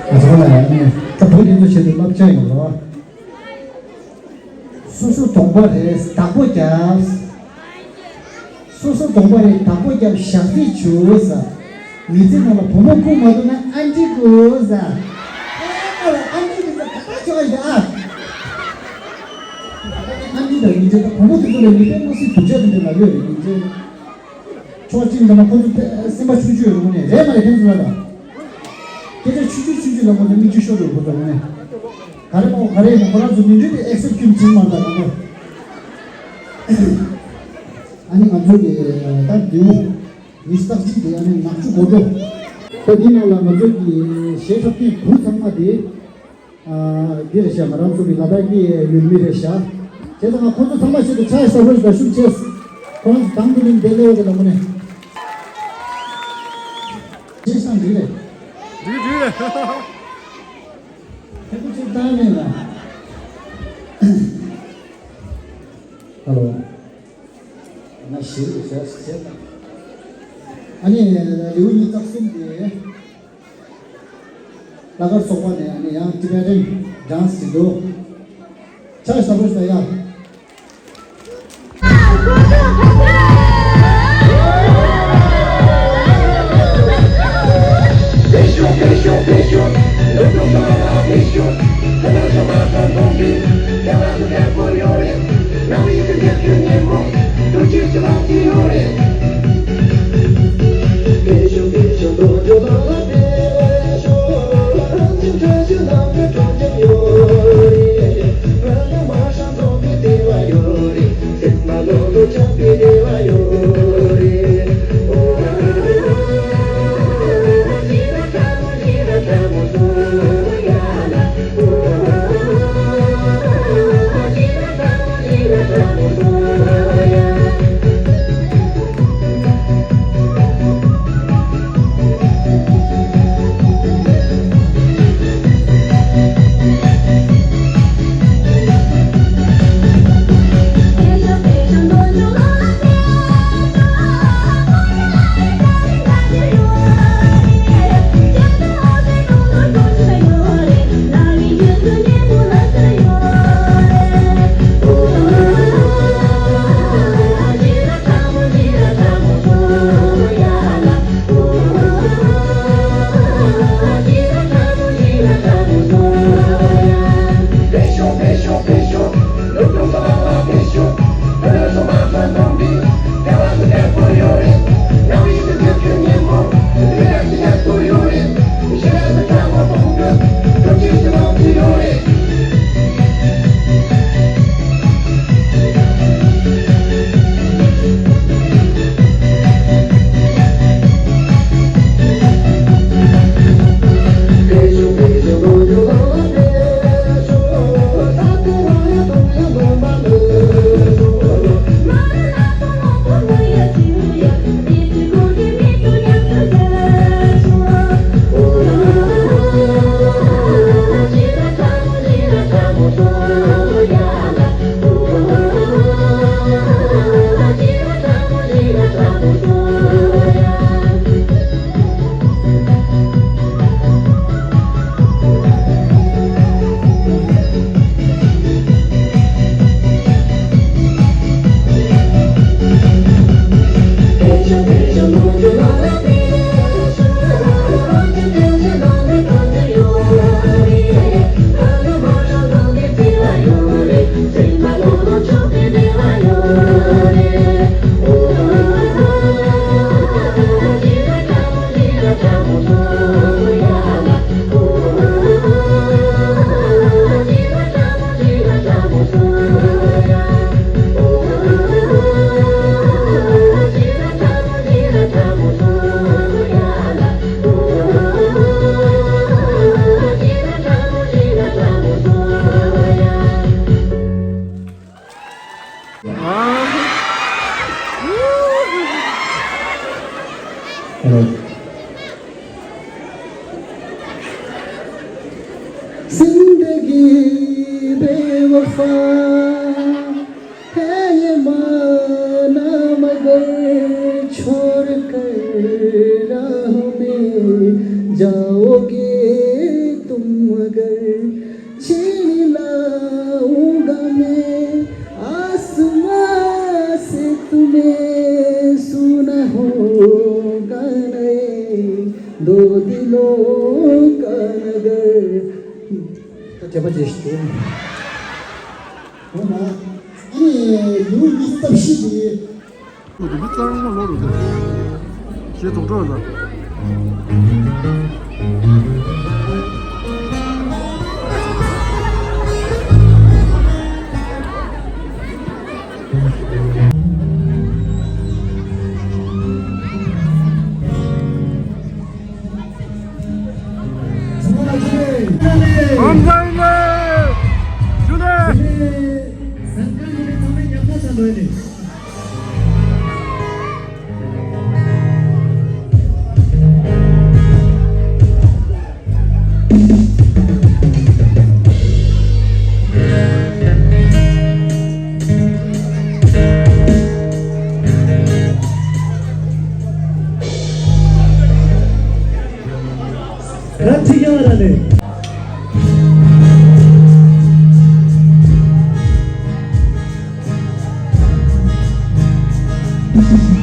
ང་ཚོ་ལ་ཡང་ནས་ད་བུ་དེ་ཚོ་ཆེད་དུ་བསླབ་བྱ་ཡོད་རེད་བ། སོ་སོ་གདོང་པ་རེད་བདག་པོ་རྒྱབ། སོ་སོ་གདོང་པ་རེད་བདག་པོ་རྒྱབ་ཞག་རྩིས་བྱོས་ཟེར། མི་ཚེ་ནང་ལ་བུ་མོ་བཀུག་མ་ཐུབ་ན་ཨ་འདྲི་དགོས་ཟེར། ཨ་ལ་ཨ་འདྲི་དེ་ཚོ་ག་པར་བྱོས་ཡིན་ཨ། ཨ་འདྲི་དང་ཡིན་ཚེ་ད་བུ་མོ་དེ་ཚོ་ལ་མི་དཔེ་མ་སྲིད་སྡུག་ཅག་དེ་འདྲ་ལབ་ཡོད་རེད་ཡིན་ཚེ། ཕྱོགས་གཅིག་ནས་ཁོ་ཚོ་དཔེ་སེམས་པ་ཆུང་ཆུང་ཡོད་རེད་དངོས་གནས་རེད་མ་རེད་ཁྱེད་ཚོ་ལ་དང་། སྐད་ཆ་ཆུང་ཆུང་ཆུང་ཆུང་ལ་ཁོ་ཚོ་མིག་ཆུ་ཤོར་འགྲོ་ཁོ་ཚོ་དངོས་གནས། ག་རེ་མོ་ག་རེ་མོ་ཁོ་རང་ཚོ་མི་འགྲིག་དེ་ཨེག་སེབ་ཁྱོད་བྱེད་མ་ད་གང་གོ། ཨ་ནི་ང་ཚོ་གི་ད་དེའུ་མི་རྟག་ཅིག་དེ་ཨ་ནི་ནག་ཆུ་གོ་འགྲོ། ད་འདི་ནང་ལ་ང་ཚོ་གི་གཞས་འཁྲབ་མཁན་བུ་ཚང་མ་དེ། ཨ། འདི་རེད་ཤག་ང་རང་ཚོ་གི་ལ་དྭགས་ཀྱི་ཡུལ་མི་རེད་ཤག་བྱས་ཙང་ང་ཁོང་ཚོ་ཚང་མ་ཞིག་ཏུ་ཕྱག་ཞབས་པར་ཞུ་ཞུ་བྱས། ཁོང་ཚོ་དང་དུ་ལིན་དེ་ལེའོ་དེ་ལ་མུ་ནས། ཅེས་སང་འདི་རེད། འདི་འདི་རེད། ཐེ་གུ་ཅིག་བཏང་མེད་ལ། ཧ་ལོ། ང་ཞིག་རེད་ཟེར་ཟེར་དང་། ཨ་ནི་ལེའུ་ཉིས་རྩ་གསུམ་དེ། ལྷག་དཀར་ཚོགས་པ་ནས་ཨ་ནི་ཡང་Tibetan dance་དེ་འདུག་ཆ་ཞབས་བྲོ་ཞུ་ཡ། زندگی بے وفا ہے، یہ مانا مگر چھوڑ کر راہ میں جاؤ گے تم مگر۔ چھین لاؤں گا میں آسمان سے تمہیں، سونا ہوگا نئے دو دلوں کا نگر۔ དྲན་པ་བརྗེད་ཤིག་འོ་ན། ཨ་ནི་ལེའུ་ཉི་ཤུ་རྩ་བཞི་འདི། ཨུ་དེ་མི་གཙང་མ་ལོ་རུ་དེ། ཞེས་དོག་དྲག་ལ། Thank you.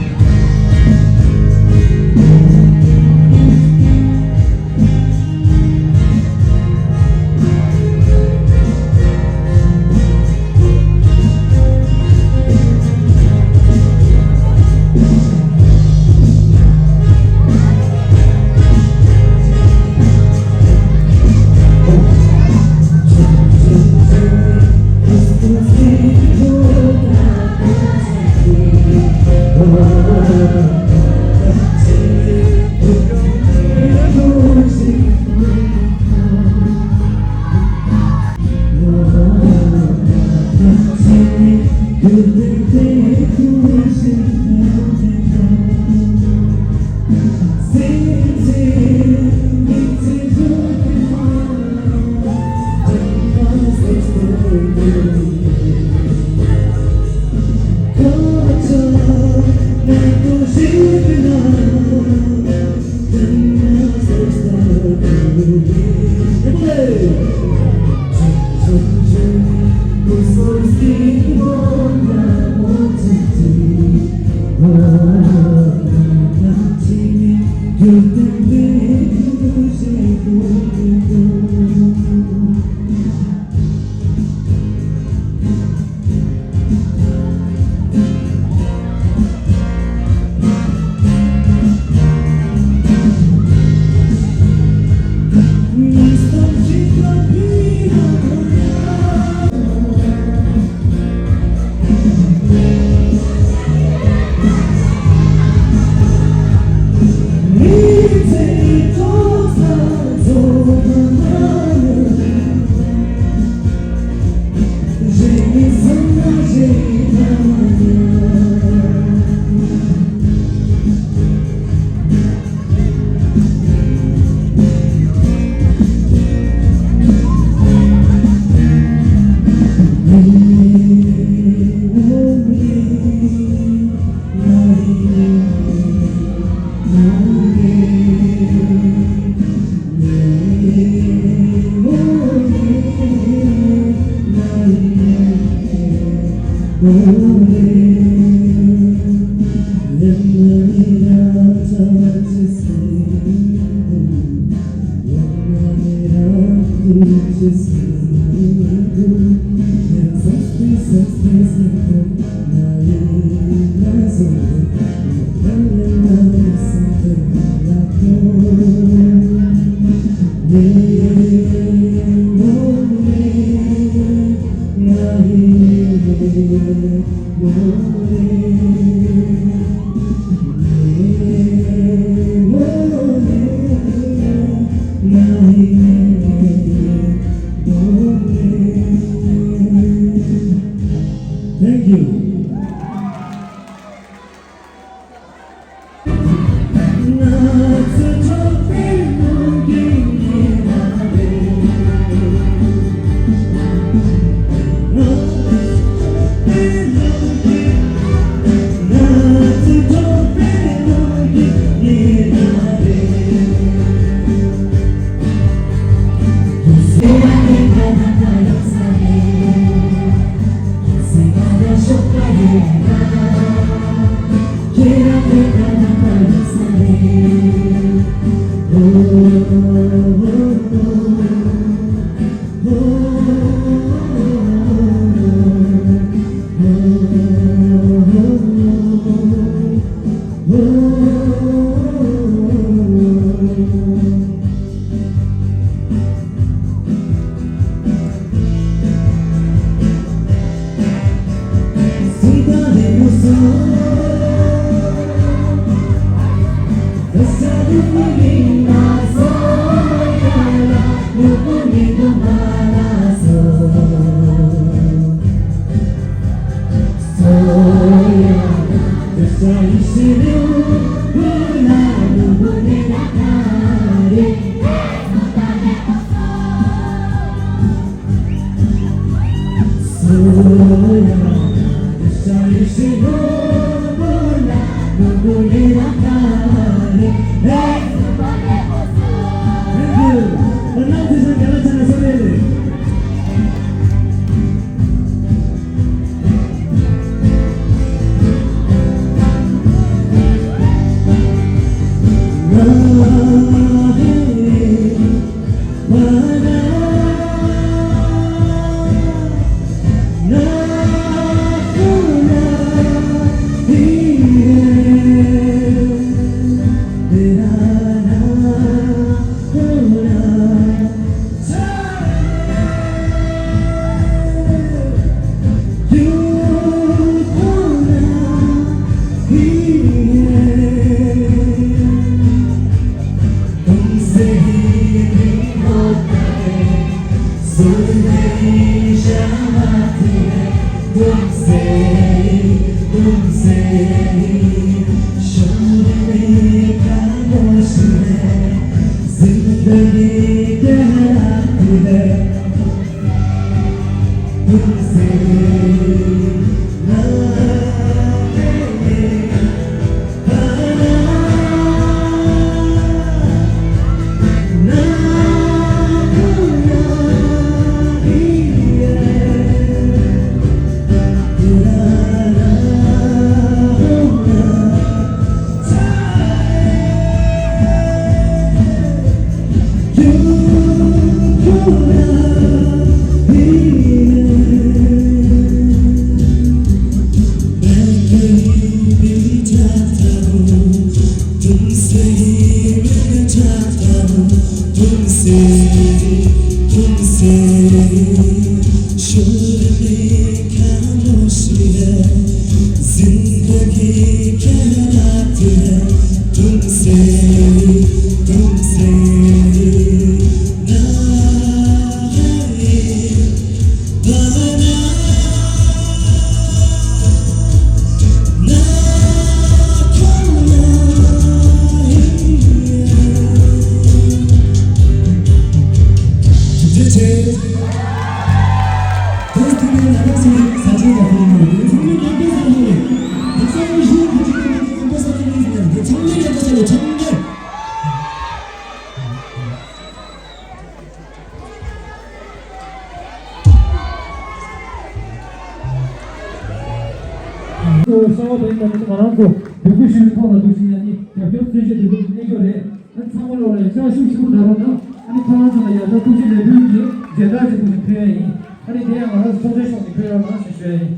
ང་རང་ཚོ་འབོད་སྐུལ་ཞུ་བའི་ཐོག་ལ་འདུག་ཕྱིན་ཡ་ནི་རྒྱབ་སྐྱོར་བརྩོན་ཤེས་འདུག་གནས་སྐྱོར་རེད། ཨ་ཚང་མ་ལོག་ལ་ཡ་ཤག་ཤུགས་ཆེན་པོ་གནང་རོགས་གནང་། ཨ་ནི་ཁོ་རང་ཚོ་ལ་ཡ་ད་ཐུགས་རྗེ་ལེགས་འབུལ་གྱི་མཇལ་དར་ཆེན་པོ་ཞིག་ཕུལ་ཡ་ཡིན། ཨ་ནི་དེ་ཡང་ང་རང་ཚོ་ཚོགས་གཙོའི་ཕྱོགས་ནས་ཕུལ་རོགས་གནང་ཞེས་ཞུ་ཡ་ཡིན།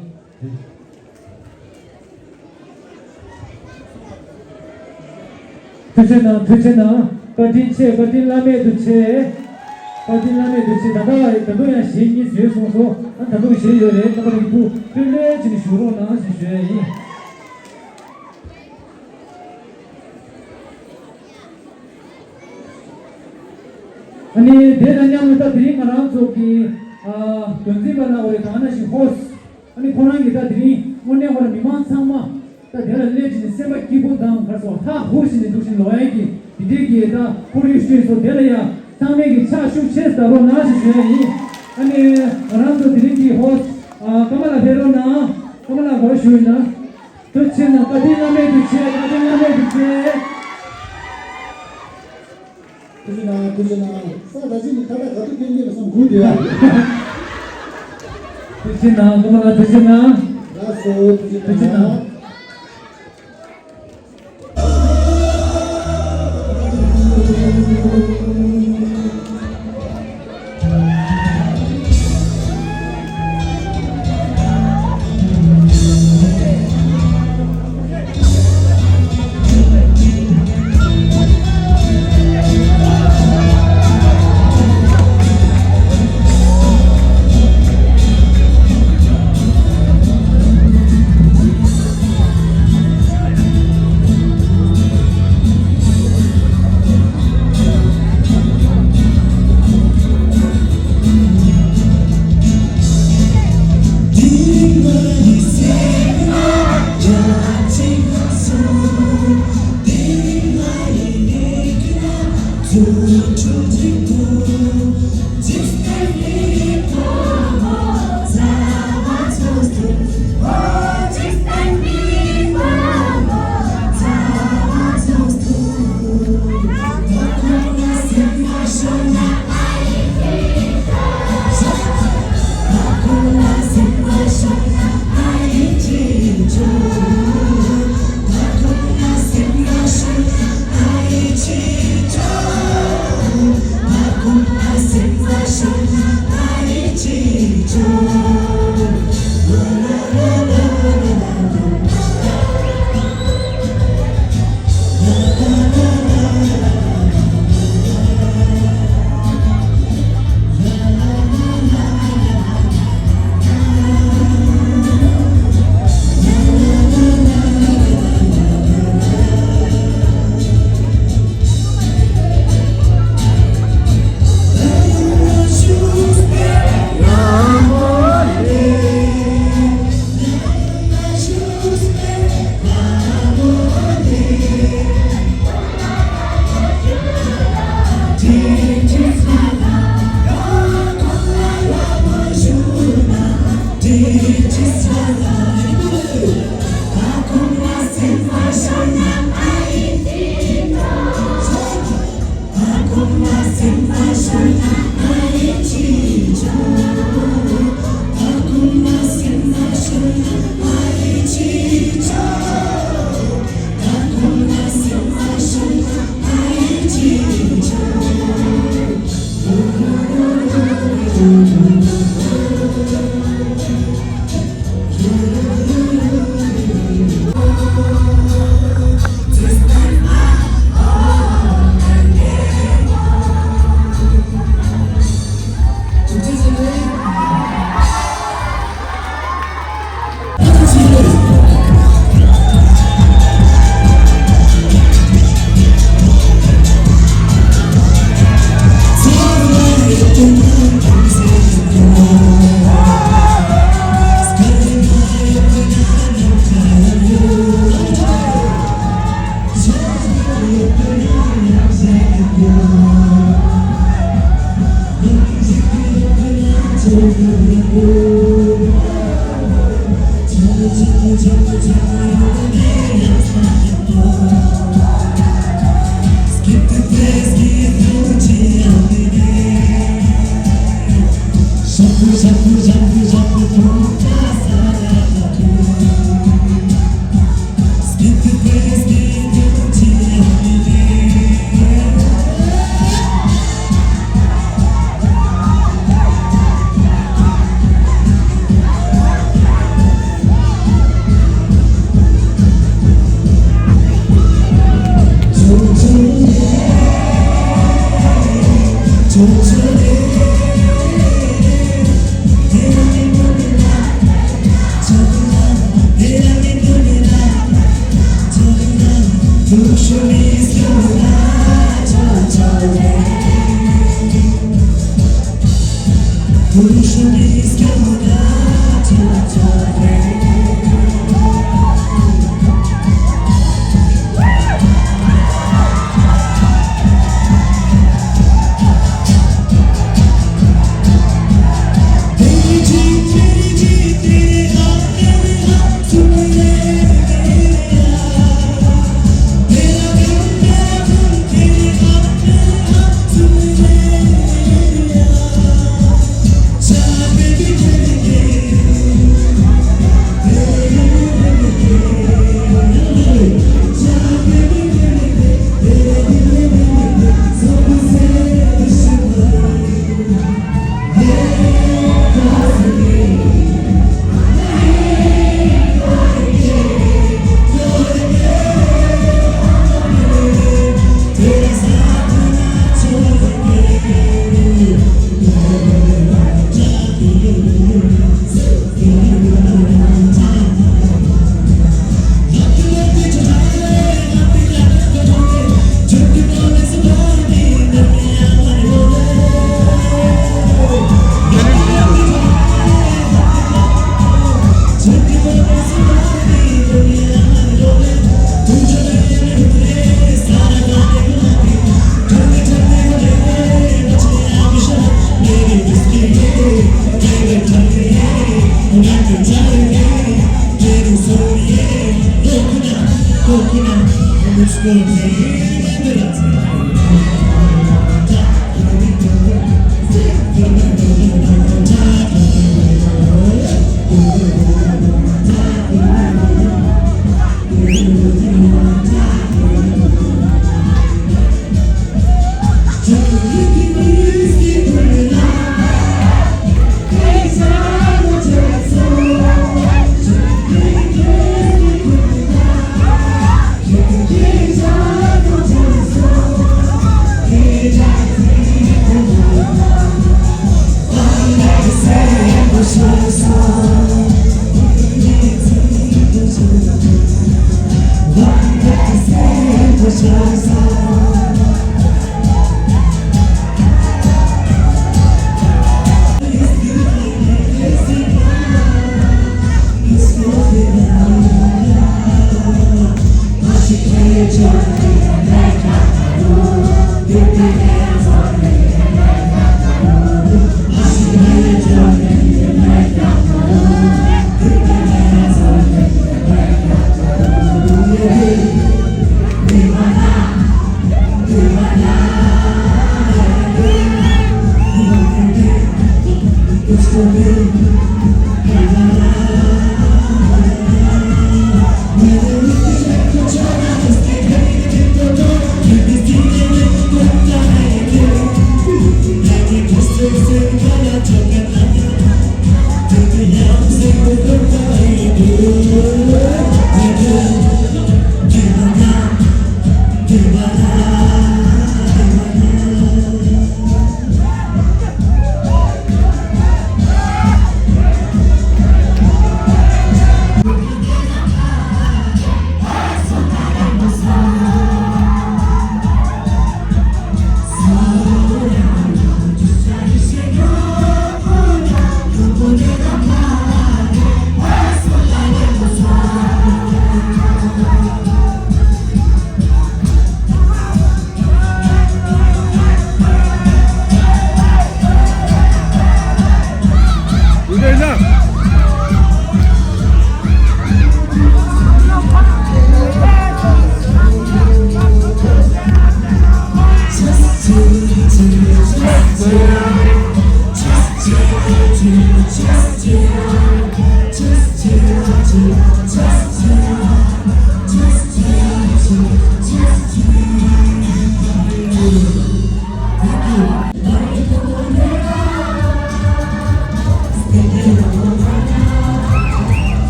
ཐུགས་རྗེ་གནང་། ཐུགས་རྗེ་གནང་། བཀའ་དྲིན་ཆེ། བཀའ་དྲིན་བླ་མེད་དུ་ཆེ། བཀའ་དྲིན་བླ་མེད་དུ་ཆེ། ད་ལྟ་ད་དུང་ཡང་གཞས་གཉིས་བཟོས་སོང་སོང་། ཨ་ད་དུང་གཞས་ཡོད་རེད། རྣམ་པ་ལྷན་རྒྱས་ཕུལ་ལོས་བྱས་ནས་བཞུགས་རོགས་གནང་ཞེས་ཞུ་ཡ་ཡིན། ཨ་ནི་དེ་དང་མཉམ་དུ་ད་དེ་རིང་ང་རང་ཚོ་གི་ཨ་དོན་འཛིན་པ་ལ་འོ་རེ་གང་ན་ཞིག་ཧོ། ཨ་ནི་ཁོ་རང་གིས་ད་དེ་རིང་དངོས་གནས་ཁོ་རང་མི་མང་ཚང་མ་ད་དེ་ལ་སླེབས་ཀྱི་ནི་སེམས་པ་སྐྱིད་པོ་དང་གར་སོང་ཧ་ཧུ་ཞིག་ནས་འདུག་ཞིང་ལོ་ཡན་གྱི་དེ་འདྲའི་གི་ད་ཕུར་རིགས་ཤུལ་སོ་དེ་ལ་ཡང་ཚང་མས་ཀྱི་ཕྱག་ཤུགས་ཆེ་ཟ་རོགས་གནང་ཞེས་ཞུ་ཡ་ཡིན། ཨ་ནི་ང་རང་ཚོ་དེ་རིང་གི་ཧོ་ཨ་ཀ་མ་ལ་ཕེབས་རོགས་གནང་། ཀ་མ་ལ་གོ་ཞུ་ཡིན་ན། ཐུགས་རྗེ་གནང་། བཀའ་དྲིན་བླ་མེད་དུ་ཆེ། བཀའ་དྲིན་བླ་མེད་དུ་ཆེ། ཐུགས་རྗེ་གནང་། ཐུགས་རྗེ་གནང་། ས་ད་ཅི་ནི་ཁ་ད་ག་ཐུག་ཐེན་གྱི་ལ་སོང་དགུ་དེ་ཡ། ཐུགས་རྗེ་གནང་། ཀ་མ་ལ་ཐུགས་རྗེ་གནང་། ལགས་སོ། ཐུགས་རྗེ་ཐུགས་རྗེ་གནང་། གནང་།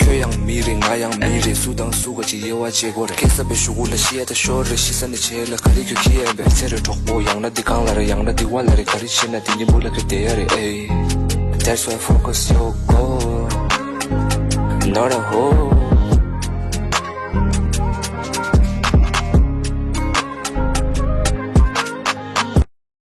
ཁྱོད་ཡང་མི་རེད། ང་ཡང་མི་རེད། སུ་དང་སུ་ག་ཅིག་དབྱེ་བ་འབྱེད་དགོས་རེད། སྐྱེ་ས་པའི་གཞུག་གུ་ལ་ཤི་ཡ་ད་ཤོར་རེད། ཤི་ས་ནས་བྱེད་ལ་ག་རེ་ཁྱོད་ཁྱི་ཡན་པའི་ཚེ་རེད་གྲོགས་པོ། ཡང་ན་འདི་གང་ལ་རེད། ཡང་ན་འདི་བ་ལ་རེད། ག་རེ་བྱེད་ན་འདི་གཉིས་པོ་ལ་ག་བསྡད་ཡ་རེད། ཨེ། That's why focus your goal, not a hole.